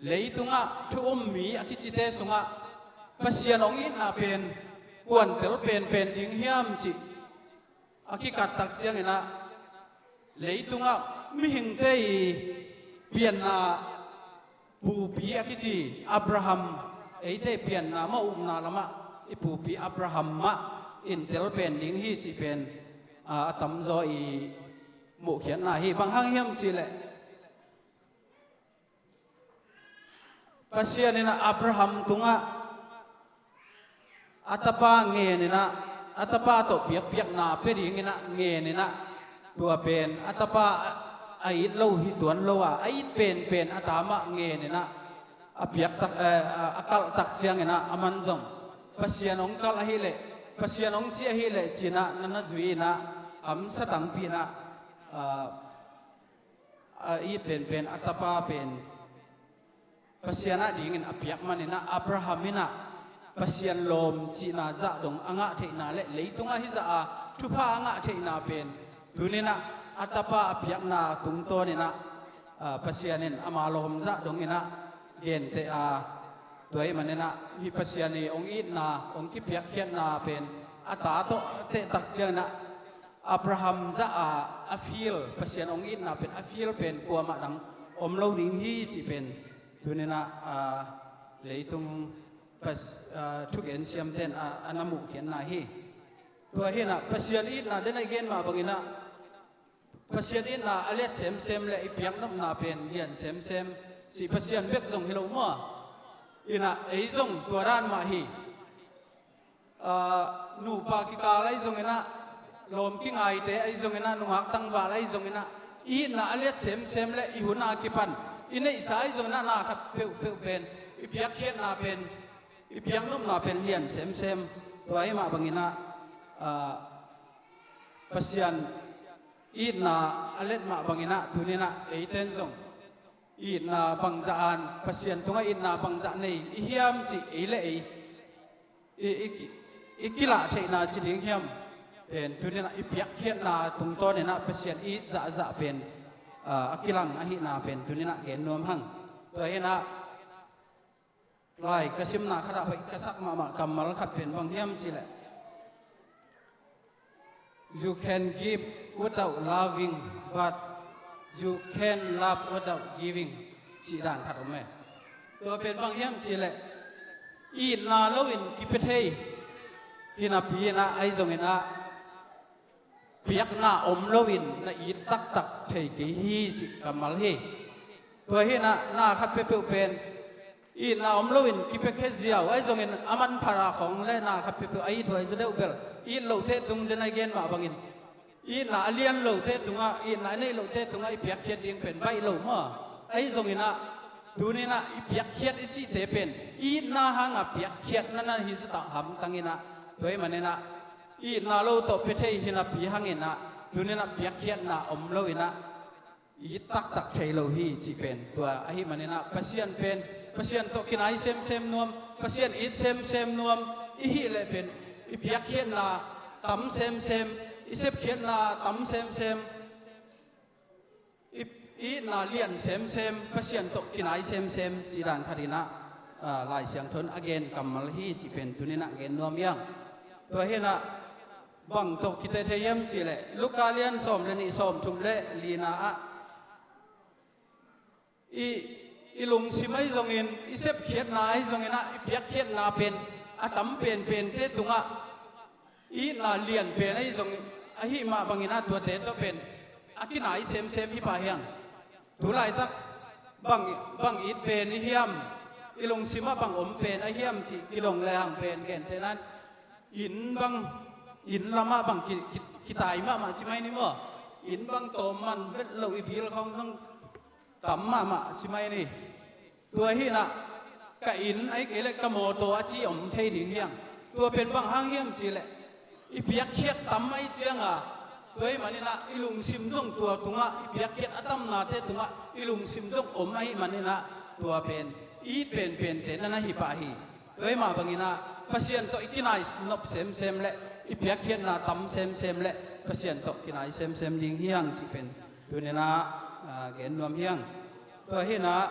leitungah thu um mi a kicite sungah Pasian hong itna pen kuantel penpen ding hiam cih a kikat tak ciangin ah, leitungah mihingte i pianna pupi a kici Abraham, eite pianna mah, upna lamah i pupi Abraham mah in tel pen ding hi cih pen, aa, a tamzaw i muhkhiatna hi. Bang hang hiam cih leh, Pasian in ah Abraham tungah a tapa ngenin ah, a tapa tawh biakpiakna pia dingin ah ngenin ah, tua pen a tapa a, a it lo hi tuan lo a, a it penpen a ta mah ngenin ah, a piak tak, eh, a, a kalh tak ciangin ah, aman zong Pasian hong kalh ahih leh, Pasian hong cih ahih leh ci-in ah na na zui-in ah, hamsa tampi-in ah, ah, a it penpen a tapa pen Pasian adingin a piak manin ah, Abraham in ah Pasian lawm cihna zah dong a ngah theihna le leitungah hih zah a thupha a ngah theihna pen tuni-in ah a tapa a piakna tungtawnin ah, aa, Pasian in ama lawm zah dongin ah genteh a, tua ahih manin ah hih Pasian i hong itna, hong kipiakkhiatna pen a ta tawh a teh tak ciangin ah, Abraham zah a, a feel, Pasian hong itna pen a feel pen kuamah dang om lo ding hi cih pen tuni-in ah, aa, leitung Pas-, aa, thugen siamte in a, a na muhkhiatna hi. Tua hi-in ah Pasian itna, den a i gen mah bangin ah, Pasian itna a liat semsem le i piaknopna pen lian semsem cih Pasian bek zong hi lo maw? In ah ei zong tua dan mah hi. Aa, nupa kikal ahi zongin ah, lawm kingaite ahi zongin ah, nungak tangval ahi zongin ah, i itna a liat semsem le i hun a kipan i neihsa ahi zongin ah, na khat peuhpeuh pen i piakkhiatna pen, i piaknopna pen lian semsem. Tua ahih mah bangin ah, aa, Pasian itna a liat mah bangin ah, tuni-in ah eite in zong itna bangzah an, Pasian tungah itna bangzah nei i hiam cih ei le ei i, i, i kilah theihna ci ding hiam pen tuni-in ah i piakkhiatna tungtawnin ah Pasian it zahzah pen, aa, a kilang ahihna pen tuni-in ah gen nuam hang. Tua hi-in ah, lai ka simna khatah hoih ka sak mahmah kammal khat pen bang hiam cih leh, "You can give without loving, but you can love without giving," cih dan khat om e. Tua pen bang hiam cih leh, itna loin kipia thei hi napi-in ah, ahi zongin ah, piakna om loin na it taktak thei kei hi cih kammal hi. Tua hi-in ah, na khat peuhpeuh pen itna om loin kipiakhia ziau, ahi zongin a manpha a khawng le na khat peuhpeuh a ithuai zaw deuh bel, it lote tung, den a i gen mah bangin, itna a lian lote tungah, itna a neih lote tungah i piakkhiat ding pen baih lo maw? Ahi zongin ah, tuni-in ah i piakkhiat i cihte pen itna hanga piakkhiatna na hi zaw ta hamtang in ah, tua ahih manin ah itna lo tawh pia thei hi napi hangin ah, tuni-in ah piakkhiatna om lo-in ah it taktak thei lo hi cih pen tua ahih manin ah, Pasian pen, Pasian tawh kinai semsem nuam, Pasian it semsem nuam i hih leh pen i piakkhiatna tam semsem, i sepkhiatna tam semsem, i, i itna lian semsem, Pasian tawh kinai semsem cih dan khat in ah, ah, Lai Siangtho in a gen kammal hi cih pen tuni-in ah gen nuam hi hang. Tua hi-in ah bang tawh kiteh thei hiam cih leh, Luka lian sawm le nih, sawm thum le lina ah, i, i lungsim ahi zongin, i sepkhiatna ahi zongin ah, i piakkhiatna pen a tam penpente tungah i itna lian pen ahi zong, ahih mah bangin ah tuate tawh pen a kinai semsem hi pah hi hang. Tu laitak bang, bang it pen i hiam, i lungsim ah bang om pen a hiam cih kidong le hang pen, gentehna-in inn bang, inn lamah bang ki, ki, kitai mahmah ci mai ni maw. Inn bang tawm man vet lo, i bil khawng zong tam mahmah ci mai ni. Tua hi-in ah ka inn ahih kei leh ka mawtaw a ci om thei ding hi hang. Tua pen bang hang hiam cih leh, i piakkhiat tam ahih ciang a, tua ahih manin ah i lungsim zong tua tungah, i piakkhiat a tamnate tungah i lungsim zong om ahih manin ah, tua pen i it penpente na na hi pah hi. Tua ahih mah bangin ah Pasian tawh i kinai nop semsem le i piakkhiatna tam semsem le Pasian tawh kinai semsem ding hi hang cih pen tuni-in ah, ah, gen nuam hi hang. Tua hi-in ah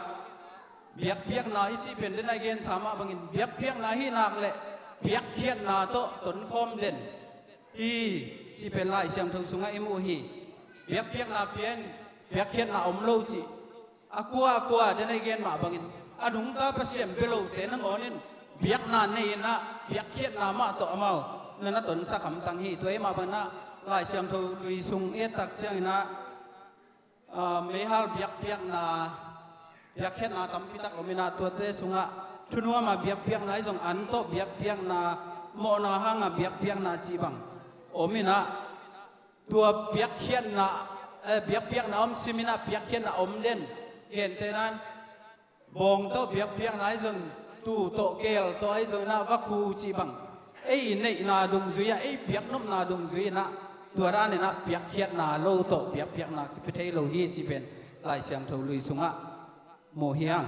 biakpiakna i cih pen, den a i gensa mah bangin biakpiakna ahih nak leh piakkhiatna tawh tonkhawm den hi cih pen Lai Siangtho sungah i mu hi. Biakpiakna pia in, piakkhiatna om lo cih a kua a kua, den a i gen mah bangin a nungta Pasian bia lote nangawn in biakna nei-in ah, piakkhiatna mah tawh amau na na tonsak hamtang hi. Tua ahih mah bangin ah Lai Siangtho Lui sung i et tak ciangin ah, ah, meihal biakpiakna, piakkhiatna tampi tak om in ah, tuate sungah thunuam a biakpiakna ahi zong, an tawh biakpiakna, mawhna hang a biakpiakna cih bang om in ah, tua piakkhiatna, eh, biakpiakna om sim in ah piakkhiatna om den, gentehna-in bawng tawh biakpiakna ahi zong, tuu tawh, keel tawh ahi zong in ah, vakhu cih bang, ei i neihna dungzui ah, ei piaknopna dungzui in ah, tua dan in ah piakkhiatna lo tawh biakpiakna kipia thei lo hi cih pen Lai Siangtho Lui sungah mu hi hang.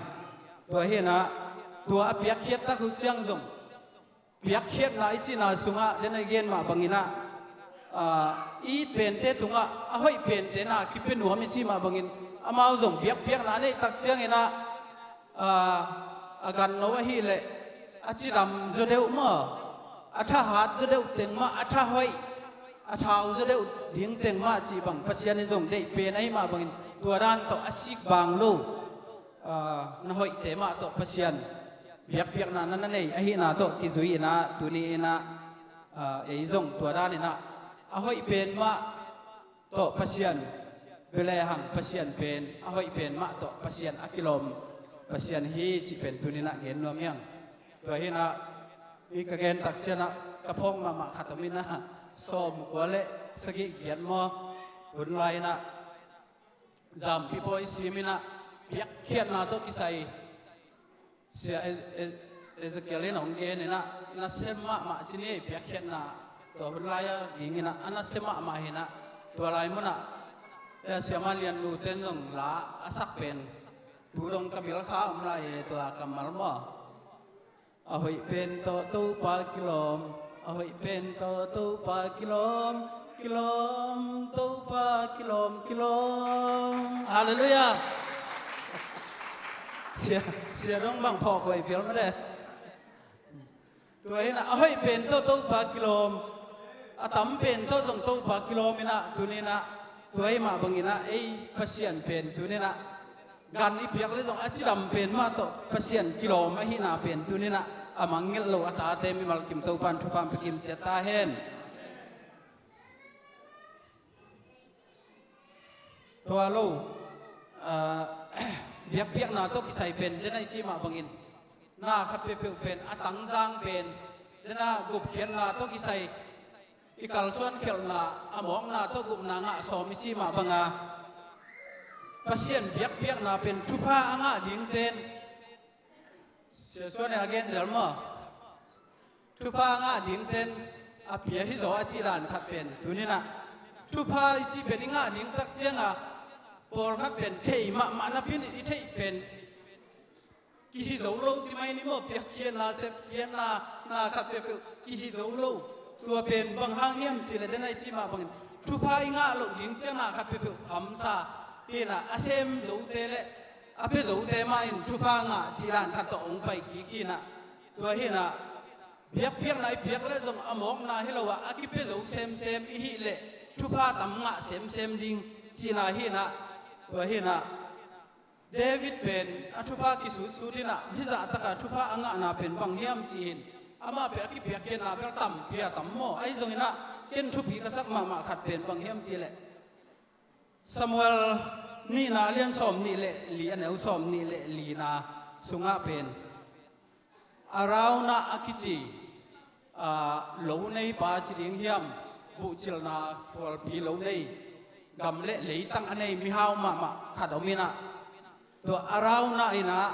Tua hi-in ah, tua a piakkhiat tak uh ciang zong, piakkhiatna i cihna sungah, den a i gen mah bangin ah, ah, i it pente tungah a hoih pente na kipia nuam i cih mah bangin, amau zong biakpiakna a neih tak ciangin ah, ah, a ganno ahih leh a cidam zaw deuh maw, a thahat zaw deuh teng mah, a thahoih, a thau zaw deuh ding teng mah cih bang Pasian in zong deih pen ahih mah bangin, tua dan tawh a sik bang lo, ah, na hoihte mah tawh Pasian biakpiakna na na nei ahihna tawh kizui in ah, tuni in ah, ah, ei zong tua dan in ah a hoih pen mah tawh Pasian bia lehang, Pasian pen a hoih pen mah tawh Pasian a kilawm Pasian hi cih pen tuni in ah gen nuam hi hang. Tua hi-in ah, i ka gen tak ciang ah ka phawk mahmah khat om in ah, sawmkua le sagih giat maw, hun lai in ah Zampi pawi sim in ah, piakkhiatna tawh kisai Sia E-, E-, Ezekiel in hong gen in ah, nasia mahmah ci ni, piakkhiatna tua hun lai-a ding in ah a nasia mahmah hi in ah, tua lai mun ah, eh, Siama Lian Nu ten zong la a sak pen tu dong ka bil kha om lai e, tua kammal maw. A hoih pen tawh Topa kilawm, a hoih pen tawh Topa kilawm, kilawm, Topa kilawm, kilawm. Halleluiah. Sia, sia dong bang phawk huai pial mah de. Tua hi in ah, a hoih pen tawh Topa kilawm, a tam pen tawh zong Topa kilawm in ah, tuni in ah, tua ahih mah bangin ah, ei Pasian pen tuni in ah, gan i piak leh zong a cidam pen mah tawh Pasian kilawm ahihna pen tuni in ah, a mangngilh lo a tate mimal kim Topa'n thupha hong pia kim ciat ta hen. Tua lo, ah, biakpiakna tawh kisai pen, den a i cih mah bangin, na khat peuhpeuh pen, a tangzang pen, den a gupkhiatna tawh kisai, i kalsuan khialhna, a mawkna tawh gupna ngah sawm i cih mah banga, Pasian biakpiakna pen thupha a ngah dingten, Sia Suan in a gen zel maw? Thupha a ngah dingten a pia hi zaw a cih dan khat pen tuninah thupha i cih pen i ngah ding tak cianga pawlkhat pen thei mahmah napi-in i theih pen kihi zo lo ci mai ni maw, piakkhiatna, sepkhiatna, na khat peuhpeuh kihi zo lo. Tua pen bang hang hiam cih leh, den a i cih mah bangin thupha i ngah loh ding ciang na khat peuhpeuh hamsa hinah, a sem zote le a pia zote mah in thupha ngah cih dan khat tawh hong pai kik hinah. Tua hinah biakpiakna i piak leh zong a mawkna hi lo a, a kipia zo semsem i hih leh thupha tam ngah semsem ding cihna hinah. Tua hinah David pen a thupha kisutsut inah hih zahtaka thupha a ngahna pen bang hiam cih hin, amah pen a kipiakkhiatna bel tampi a tam maw? Ahi zonginah ken thupi ka sak mahmah khat pen bang hiam cih leh, Samuel nihna a lian sawm nih le li, a neu sawm nih le lina sungah pen Arauna a kici, aa, lo neipa ci ding hiam, buhcilna phualpi lo nei, gam le leitang a nei mihau mahmah khat om inah, tua Arauna inah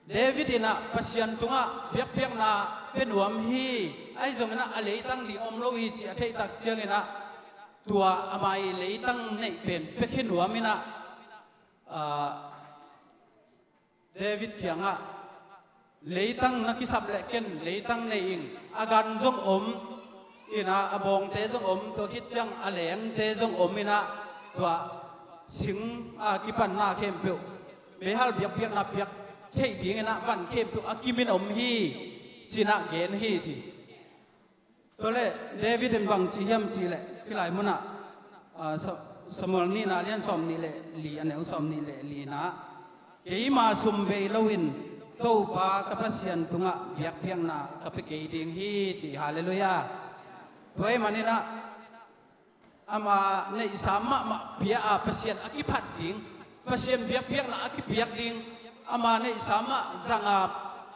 David inah Pasian tungah biakpiakna pia nuam hi, ahi zonginah a leitang ding om lo hi cih a theihtak cianginah tua ama i leitang neih pen piakhia nuam inah, aa, David kiangah, "Leitang na kisap leh ken leitang nei ing, a gan zong om inah, a bawngte zong om, tua khit ciang a lengte zong om inah, tua sing a kipanna khempeuh, meihal biakpiakna piak theih dinginah van khempeuh a kimin om hi," cinah gen hi ci. Tua leh David in bang ci hiam cih leh, hih lai munah, aa, Sa-, Samuel nihna a lian sawm nih le li, a neu sawm nih le lina, "Keima sum vei loin Topa ka Pasian tungah biakpiakna ka pia kei ding hi," ci. Halleluiah. Tua ahih maninah ama neihsa mahmah pia a Pasian a kiphat ding, Pasian biakpiakna a kipiak ding, ama neihsa mah zanga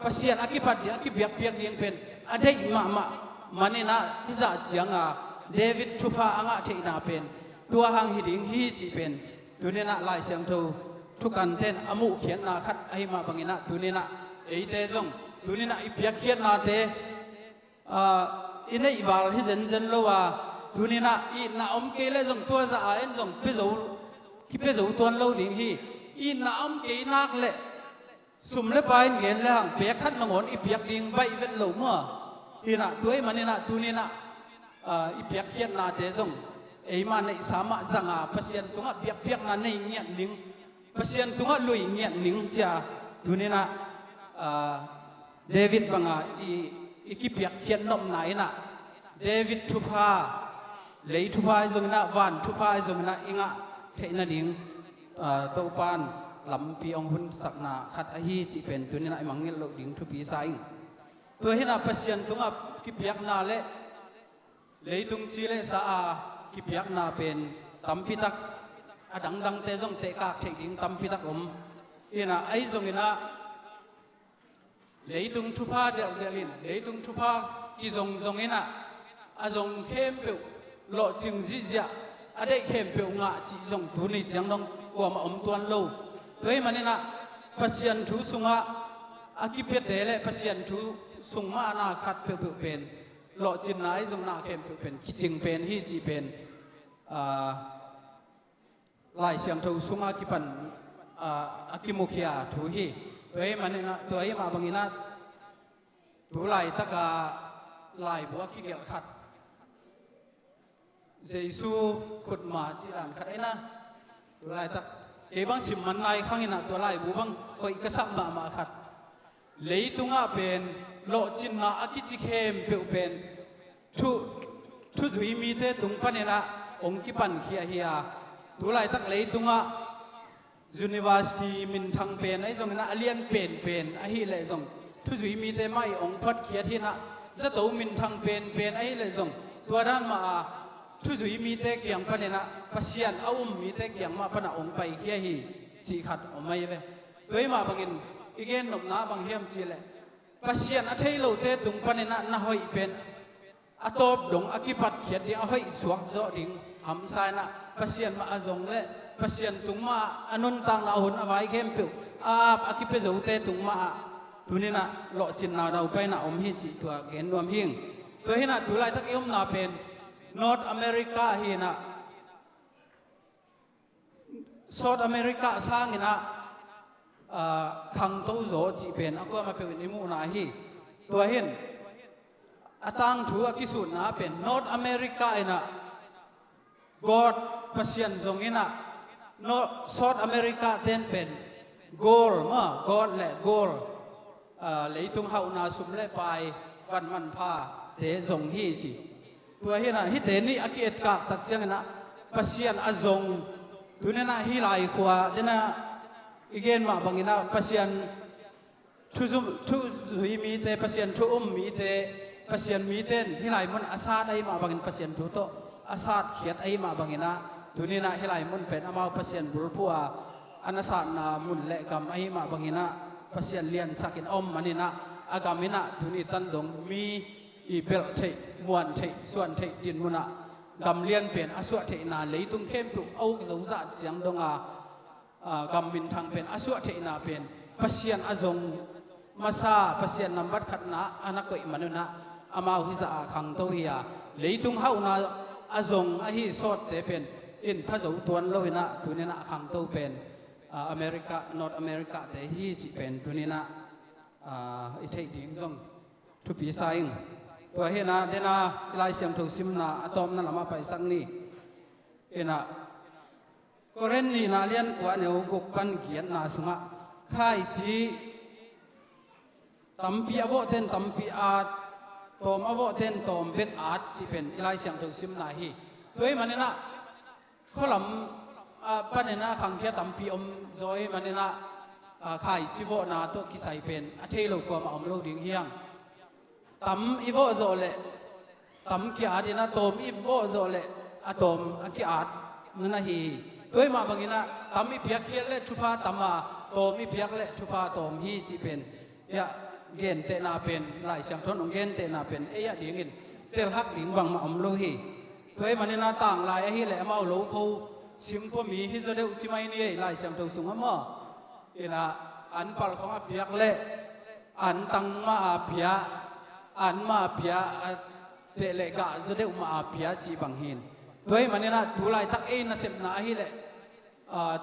Pasian a kiphat ding, a kibiakpiak ding pen a deih mahmah maninah hih zah cianga David thupha a ngah theihna pen tua hang hi ding hi cih pen tuninah Lai Siangtho thukanten a muhkhiatna khat ahi mah banginah tuninah eite zong tuninah i piakkhiatnate, aa, i neih val hi zenzen lo a, tuninah itna om kei leh zong tua zah a en zong pia zo, kipia zo tuan lo ding hi. Itna om kei nak leh sum le pai in gen le hang pek khat nangawn i piak ding baih vet lo maw? Hinah tua ahih maninah tuninah, aa, i piakkhiatnate zong eima neihsa mah zanga Pasian tungah biakpiakna nei ngiat ning, Pasian tungah lui ngiat ning cia tuninah, aa, David banga i, i kipiakkhiat nopna inah David thupha, lei thupha ahi zonginah, van thupha ahi zonginah i ngah theih nading, aa, Topan lampi hong hunsakna khat ahi cih pen tuninah i mangngilh loh ding thupi sa ing. Tua hinah Pasian tungah kipiakna le leitung ci le sa a kipiakna pen tampitak, a dangdangte zong tehkak theih ding tampitak om. Inah ahi zonginah leitung thupha delhdelh in, leitung thupha kizongzong inah, a zong khempeuh lawhcing zihziah, a deih khempeuh ngah cih zong tuni ciang dong kuamah om tuan lo. Tua ahih maninah Pasian thu sungah a kipiate le Pasian thu sung mahna khat peuhpeuh pen lawhcinna ahi zong na khempeuh pen kicing pen hi cih pen, aa, Lai Siangtho sunga kipan, aa, a kimukhia thu hi. Tua ahih maninah, tua ahih mah banginah tu laitaka laibu a kigelh khat, Jesu khutma cih dan khat ahi na. Tu laitak kei bang sim man nai khanginah tua laibu bang hoih ka sak mahmah khat. Leitungah pen lawhcinna a kici khempeuh pen thu, thuzui mite tung paninah hong kipankhia hi a, tu laitak leitungah university minthang pen ahi zonginah, a lian penpen ahih leh zong thuzui mite mah i hong phatkhiat hinah, zato minthang penpen ahih leh zong tua dan mah a thuzui mite kiang paninah, Pasian a um mite kiang mah panah hong paikhia hi cih khat om ahi ve. Tua ahih mah bangin i gen nopna bang hiam cih leh, Pasian a thei lote tung paninah na hoih pen a tawp dong a kipatkhiat ding, a hoih suak zawh ding hamsa inah, Pasian mah a zong le Pasian tung mah a nuntakna a hun a vai khempeuh a ap a kipia zote tung mah ah tuninah lawhcinna daupaina om hi cih tua gen nuam hing. Tua hinah tu laitak i omna pen North America hinah South America sanginah khangto zaw cih pen a kuamah peuh in i muhna hi. Tua hin a tangthu a kisutna pen North America inah God Pasian zong inah South America ten pen gold ma, gold le gold, leitung hauhna, sum le pai, van manphate zong hi ci. Tua hinah hihte nih a ki-etkak tak cianginah Pasian a zong, tuninah hih lai khua denah i gen mah banginah Pasian thuzui mite, Pasian thu um mite, Pasian mite in hih lai mun a sat ahih mah bangin Pasian thu tawh a satkhiat ahih mah banginah tuninah hih lai mun pen amau Pasian bulphuh a a na satna mun le gam ahih mah banginah Pasian liansakin a om maninah a gam inah tuni tan dong mi i belh theih, muan theih, suan theih din munah gam lian pen a suah theihna, leitung khempeuh a uk zozah ciang donga gam minthang pen a suah theihna pen Pasian a zong masa, Pasian nambat khatna a na koih manunah amau hizah a khangto hi a, leitung hauhna a zong ahi sawtte pen in phazo tuan loinah tuninah a khangto pen America, North America te hi cih pen tuninah i theih ding zong thupi sa ing. Tua hinah dena i Lai Siangtho simna a tawpna lamah paisak ni. Inah Korin nihna lian kua neu guk pan giatna sungah khaici tampi a vawhten tampi at, tawm a vawhten tawm bek at cih pen i Lai Siangtho simna hi. Tua ahih maninah khualam paninah khangkhia tampi om zaw ahih maninah khaici vawhna tawh kisai pen a thei lo kuamah om lo ding hiang. Tam i vawh zawh leh tam ki-at inah tawm i vawh zawh leh a tawm a ki-at nana hi hi. Tua ahih mah banginah tam i piakkhiat leh thupha tam a, tawm i piak leh thupha tawm hi cih pen ei ah gentehna pen, Lai Siangtho in hong gentehna pen ei ah dingin telhak ding bangmah om lo hi. Tua ahih maninah tanglai ahih leh amau lo kho singpua mi hi zaw deuh ci mai ni ei, Lai Siangtho sungah maw. Inah an palh khawng a piak leh an tang mah a pia, an mah a pia a teh leh gah zaw deuh mah a pia cih bang hin. Tua ahih maninah tu laitak ei nasepna ahih leh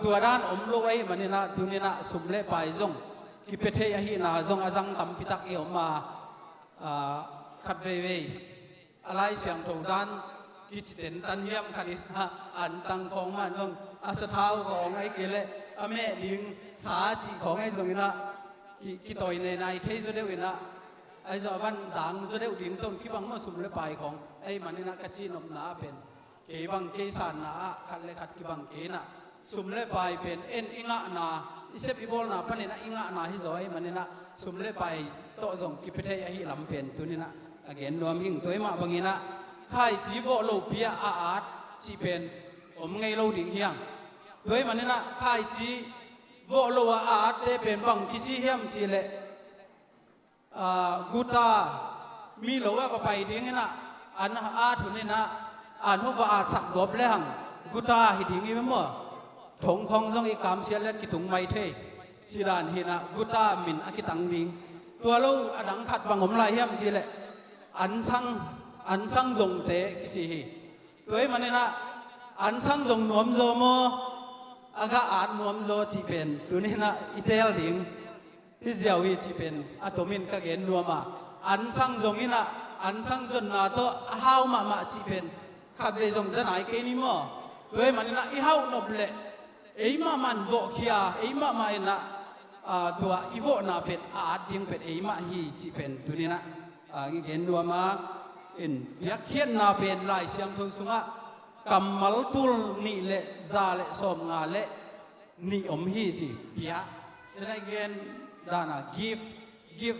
tua dan om lo ahih maninah tuninah sum le pai zong kipia thei ahihna zong a zang tampitak i om a, khat veivei a Lai Siangtho dan kici tentan hiam khat in an tang khawng mah zong a sathau khawng ahih kei leh a meh ding sa cih khawng ahi zonginah kitawi nei nai thei zaw deuh inah ahi zong a van zang zaw deuh ding tawh kibang maw sum le pai khawng ahih maninah ka cihnopna ah pen kei bang kei sanna ah khat le khat kibang kei inah sum le pai pen en i ngahna, i sep i bawlna panin ah i ngahna hi zaw ahih maninah sum le pai tawh zong kipia thei ahih lam pen tuninah a gen nuam hing. Tua ahih mah banginah khaici vawh lopi ah a at cih pen om ngei lo ding hiang. Tua ahih maninah khaici vawh lo a a atte pen bang kici hiam cih leh guta, mi lo ah va pai dinginah an at huninah an hong va atsak gawp lehang guta hi ding hi maw. Thong khawng zong i kamsiat le kitung mai thei. Cidan hinah guta min a kitang ding. Tua lo a dang khat bang om lai hiam cih leh an sang, an sang zongte kici hi. Tua ahih maninah an sang zong nuam zaw maw, a gah at nuam zaw cih pen tuninah i teel ding hi ziau hi cih pen a tomin ka gen nuam a. An sang zong inah an sang zonna tawh a hau mahmah cih pen khatvei zong za nai kei ni maw. Tua ahih maninah i hauh nop leh ei mahmah in vawhkhia, ei mahmah inah tua i vawhna pen a at ding pen ei mah hi cih pen tuninah i gen nuam a. In piakkhiatna pen Lai Siangtho sungah kammal tul nih le za le sawmnga le nih om hi ci. Pia, tena i gen dana give, give,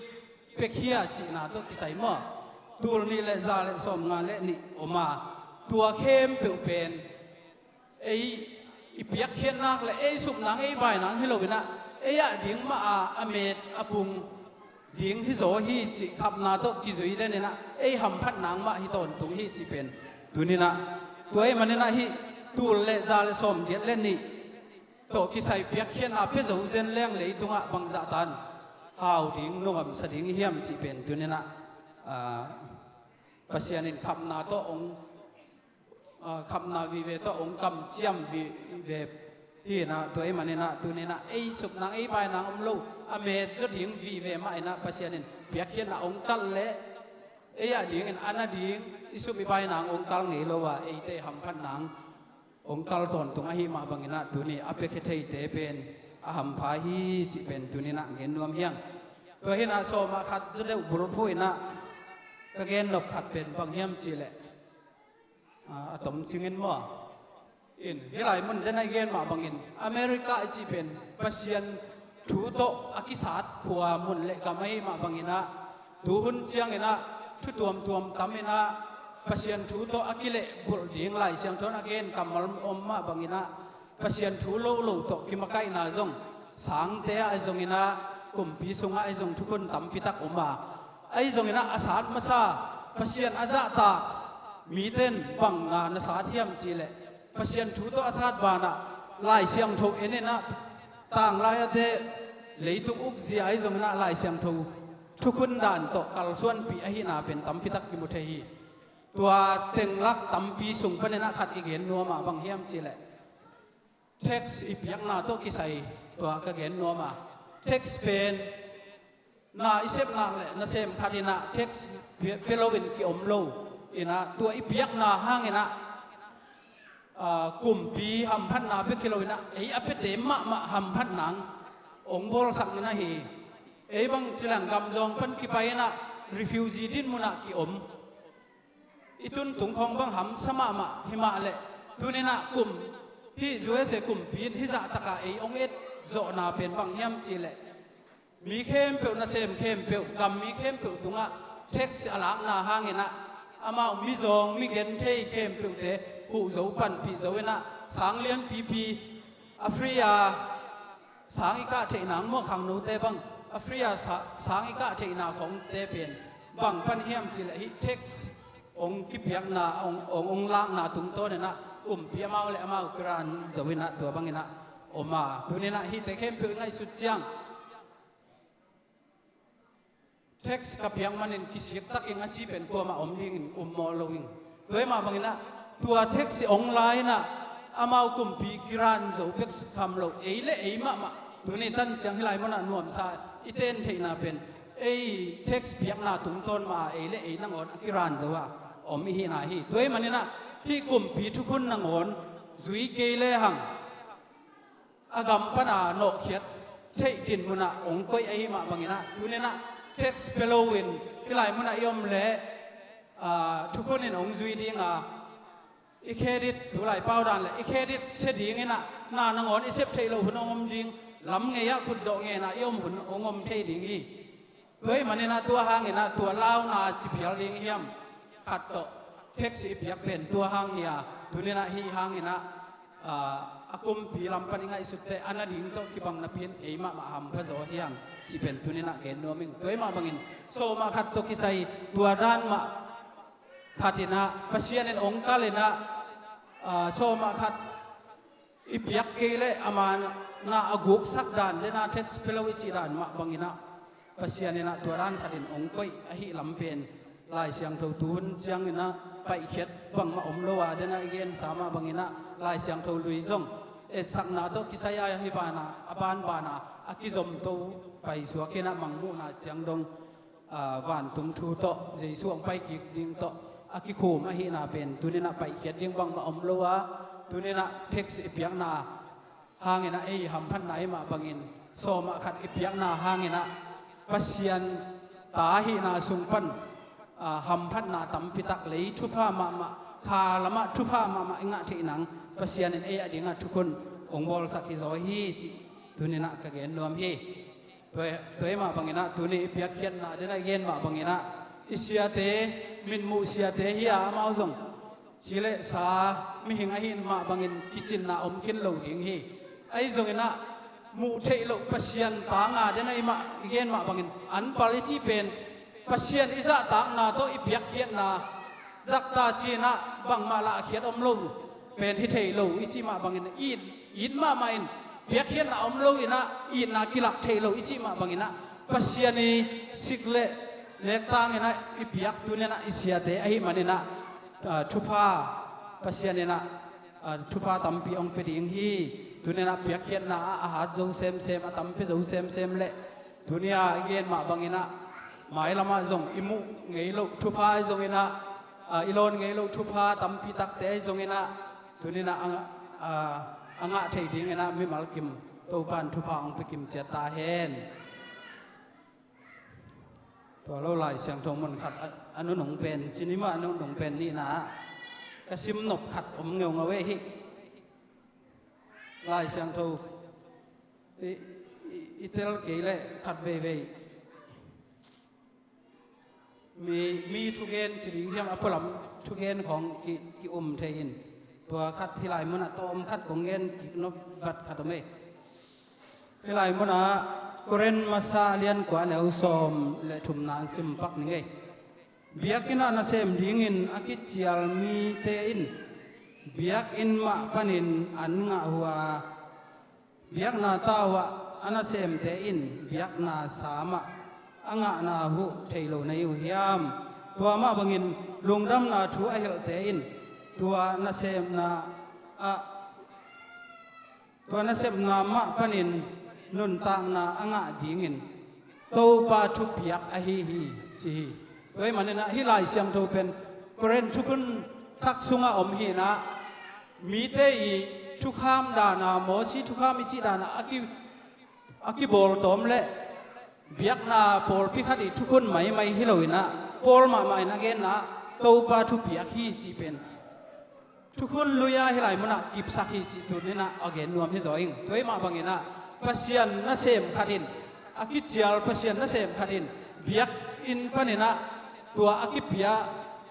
piakhia cihna tawh kisai maw. Tul nih le za le sawmnga le nih om a, tua khempeuh pen ei i piakkhiat nak le ei sup nang ei bai nang hi loinah ei ah ding mah a, a met a pung ding hi zaw hi cih khapna tawh kizui leninah ei hamphat nang mah hi tawntung hi cih pen tuninah tua ahih maninah hih tul le za le sawmgiat le nih tawh kisai piakkhiatna pia zo zen leng leitungah bangzah tan hau ding, nungamsa ding i hiam cih pen tuninah, ah, Pasian in khapna tawh hong, ah, khapna vive tawh hong kamciam vive hi inah, tua ahih maninah tuninah ei suknang ei painang om lo, a met zaw ding vive mah inah Pasian in piakkhiatna hong kalh leh ei a dingin a na ding i sum i painang hong kalh ngei lo a, eite hamphatnang hong kalh tawntung ahih mah banginah tuni a piakhia theite pen a hampha hi cih pen tuninah gen nuam hi hang. Tua hinah sawmah khat zaw deuh bulphuh inah ka gen nop khat pen bang hiam cihleh, ah, a tom cingin maw, in hih lai mun denah i gen mah bangin America i cih pen Pasian thu tawh a kisat khua mun le gam ahih mah banginah, tuhun cianginah thu tuamtuam tam inah Pasian thu tawh a kilehbulh ding, Lai Siangtho in a gen kammal om mah banginah Pasian thu lo lo tawh kimakaihna zong sangte ah ahi zonginah kumpi sungah ahi zong thukhun tampi tak om a, ahi zonginah a sat masa Pasian a zahtak mite in bang nga na sat hiam cihleh, Pasian thu tawh a sat banah Lai Siangtho en inah, tanglai ate leitung ukzia ahi zonginah Lai Siangtho thukhun dan tawh kalsuanpih ahihna pen tampi tak kimu thei hi. Tua tenglak tampi sung paninah khat i gen nuam a, bang hiam cihleh tax i piakna tawh kisai tua ka gen nuam a, tax pen na i sep nak le nasem khat inah tax pia, pia loin kiom lo inah, tua i piakna hanginah, ah, kumpi hamphatna pia kilo inah ei a piate mahmah hamphatnang hong bawlsak inah hi. Ei bang cilang gamzawng pan kipai inah refugee din munah kiom. I tuntung khawng bang hamsa mahmah hi mah leh tuninah kum hih U S A kumpi in hih zahtaka ei hong et zawhna pen bang hiam cihleh, mi khempeuh, nasem khempeuh, gam mi khempeuh tungah tax a lakna hanginah amau mizawng, mi genthei khempeuhte huh zo, panpih zo inah sang lianpipi a free a, sang i kah theihna ang maw, khangnote bang a free a sa, sang i kah theihna khawngte pen bang pan hiam cihleh hih tax hong kipiakna, hong, hong, hong lakna tungtawninah kumpi amau le amau kiran zo inah tua banginah om a, tuninah hihte khempeuh i ngaihsut ciang tax ka piak manin kisik takin a ci pen kuamah om dingin um mawh lo ing. Tua ahih mah banginah tua tax i hong la inah amau kumpi kiran zo pek tham lo, ei le ei mahmah tuni tan ciang hih lai munah nuamsa i ten theihna pen ei tax piakna tungtawn mah a ei le ei nangawn a kiran zo a om i hihna hi. Tua ahih maninah hih kumpi thukhun nangawn zui kei lehang a gam pana nawhkhiat theih din munah hong koih ahih mah banginah tuninah tax pia loin hih lai munah i om leh, ah, thukhun in hong zui ding a, i credit, tulai pau dan le i credit sia dinginah na nangawn i sep theih loh hun hong om ding, lam ngei-ah khutdawh ngenah i om hun hong om thei ding hi. Tua ahih maninah tua hanginah tua launa ci phial ding hiam khat tawh tax i piak pen tua hang hi a, tuninah hih hanginah, ah, a kumpi lam pan i ngaihsutte a na ding tawh kibang napi-in ei mahmah hampha zaw hi hang cih pen tuninah gen nuam ing. Tua ahih mah bangin sawmah khat tawh kisai tua dan mah khat inah Pasian in hong kalh inah, ah, sawmah khat i piak kei leh ama na a guksak dan, dena tax pia lo i cih dan mah banginah Pasian inah tua dan khatin hong koih ahih lam pen Lai Siangtho tuhun cianginah paihkhiat bangmah om lo a, dena i gensa mah banginah Lai Siangtho lui zong etsakna tawh kisai a, hih bana a banbana a kizomto paisuak inah mangmuhna ciang dong, ah, vantung thu tawh, Jesu hong pai kik ding tawh a kikhum ahihna pen tuninah paihkhiat ding bangmah om lo a, tuninah tax i piakna hanginah ei hamphatna i mah bangin sawmah khat i piakna hanginah Pasian ta ahihna sung pan, ah, hamphatna tampi tak, lei thupha mahmah, kha lamah thupha mahmah i ngah theih nang Pasian in ei a dingah thukhun hong bawlsak hi zaw hi cih tuninah ka gen nuam hi. Tua, tua ahih mah banginah tuni i piakkhiatna dena i gen mah banginah i siate, mitmuh siate hi a, amau zong ci le sa mihing ahih mah bangin kicinna om khin lo ding hi. Ahi zonginah muh theih loh Pasian ta nga dena i mah, i gen mah bangin anpal i cih pen Pasian i zahtakna tawh i piakkhiatna zakta cinah bangmah lahkhiat om lo pen hi thei lo i cih mah bangin it, it mahmah in, piakkhiatna om lo inah itna kilak thei lo i cih mah banginah Pasian i sik le Nektang inah i piak tuni inah i siate ahih man inah, ah, thupha Pasian inah, ah, thupha tampi hong pia ding hi. Tuni inah piakkhiatna ah a hat zo semsem, a tampi zo semsem le tuni a i gen mah bang inah mailam ah zong i muh ngei loh thupha ahi zong inah, ah, i lawn ngei loh thupha tampi takte ahi zong inah tuni inah a, a, a ngah thei ding inah mimal kim Topa'n thupha hong pia kim ciat ta hen. Tua lo Lai Siangtho mun khat a, a nunung pen, cinema a nunung pen nihna ah ka sim nop khat om ngeungau e hih. Lai Siangtho i, i, i tel kei le khat veivei mi, mi thugen ci ding hiam, a pualam thugen khawng ki, ki um thei in. Tua khat hih lai munah tawm khat kong gen kik nop vat khat om e. Hih lai munah Korin masa a lian kua a neu sawm le thumna an sim pak ning ei. Biakinn ah nasem dingin a kicial mite in biakinn mah panin an ngah uh a, biakna tau ah a nasemte in biakna sa mah a ngahna uh thei lo na hi uh hiam? Tua mah bangin lungdamna thu a hilhte in tua nasemna ah, tua nasepna mah panin nuntakna a ngah dingin Topa thupiak ahi hi, ci hi. Tua ahih manin ah hih Lai Siangtho pen Korin thukhun thak sungah om hi inah, mite i thukham dan a, Mosi thukham i cih dan a a ki, a kibawl tawm le biakna pawlpi khat i thukhun maimai hi lo inah, Paul mahmah in a genna ah Topa thupiak hi cih pen thukhun lui-a hih lai munah kipsak hi cih tuni inah a gen nuam hi zaw ing. Tua ahih mah bang inah Pasian nasem khat in, a kicial Pasian nasem khat in biakinn pan inah tua a kipia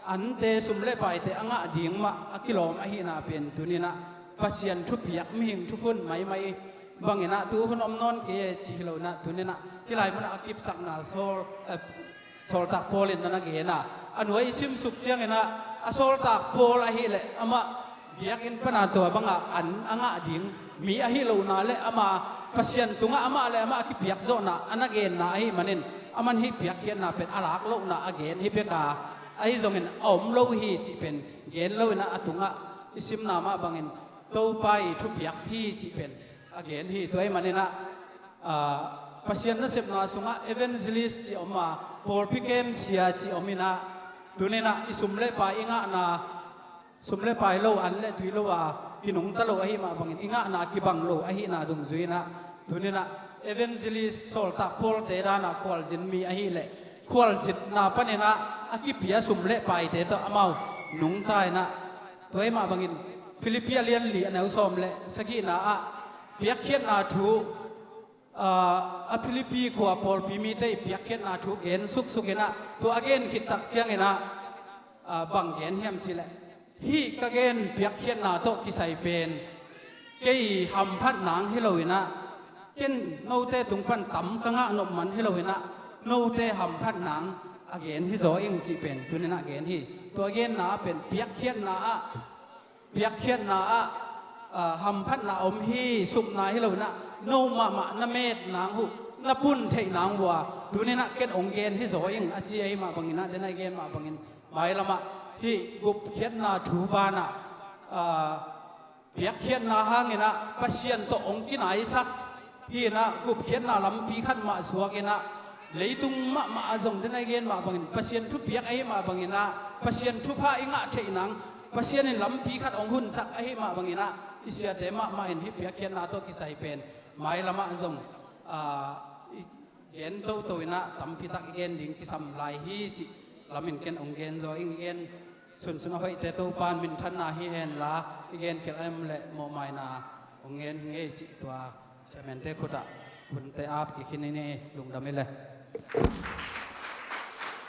ante, sum le paite a ngah ding mah a kilawm ahihna pen tuni inah Pasian thupiak, mihing thukhun maimai bang inah tu hun om nawn kei e cih hi lo inah tuni inah hih lai munah a kipsakna sawl, eh, sawltak Paul in na na gen a, a nuai i simsuk ciang inah a sawltak Paul ahih leh amah biakinn pan a tua banga an a ngah ding mi ahi lohna le ama Pasian tungah amah le amah a kipiak zawhna a na genna ahih manin, aman hih piakkhiatna pen a lak lohna a gen hi bek a, ahi zongin a om lo hi cih pen gen lo inah a tungah i simna mah bangin Topa i thupiak hi cih pen a gen hi. Tua ahih man inah, ah, Pasian nasepna sungah evangelist cih om a, pawlpi kemsia cih om inah, tuni inah i sum le pai i ngahna, sum le pai lo, an le tui lo a kinungta lo ahih mah bangin i ngahna kibang lo ahihna dungzui inah, tuni inah evangelist sawltak Paulte dan a khualzin mi ahih leh khualzinna pan inah a kipia sum le paite tawh amau nungta inah, tua ahih mah bangin Philippi a lian li a neu sawm le sagihna ah piakkhiatna thu, ah, a Philippi khua pawlpi mite i piakkhiatna thu gen suksuk inah, tua a gen khit tak ciang inah, ah, bang gen hiam cih leh, hih ka gen piakkhiatna tawh kisai pen kei hamphat nang hi lo inah, ken note tung pan tam ka ngah nop man hi lo inah, note hamphat nang a gen hi zaw ing cih pen tuni inah gen hi. Tua genna ah pen piakkhiatna ah, piakkhiatna ah, ah, hamphatna om hi, supna hi lo inah, no mahmah na met nang uh, na pun theih nang uh a tuni inah ken hong gen hi zaw ing a ci ahih mah bang inah, den a i gen mah bangin mailam ah hih gupkhiatna thu banah, ah, piakkhiatna hang inah Pasian tawh hong kinaisak hi inah, gupkhiatna lampi khat mah suak inah, leitung mahmah ah zong, den a i gen mah bangin Pasian thupiak ahih mah bang inah, Pasian thupha i ngah theih nang, Pasian in lampi khat hong hunsak ahih mah bang inah, i siate mahmah in hih piakkhiatna tawh kisai pen mailam ah zong, ah, i gen toto inah tampi tak i gen ding kisam lai hi cih lamin ken hong gen zaw ing. I gen sunsun a hoihte Topa'n minthanna hi hen la, i gen khial a om leh mawhmaina hong ngen hi ing ei cih tua chairman-te khutah hunte ap kik hi ni. Lungdam hi le.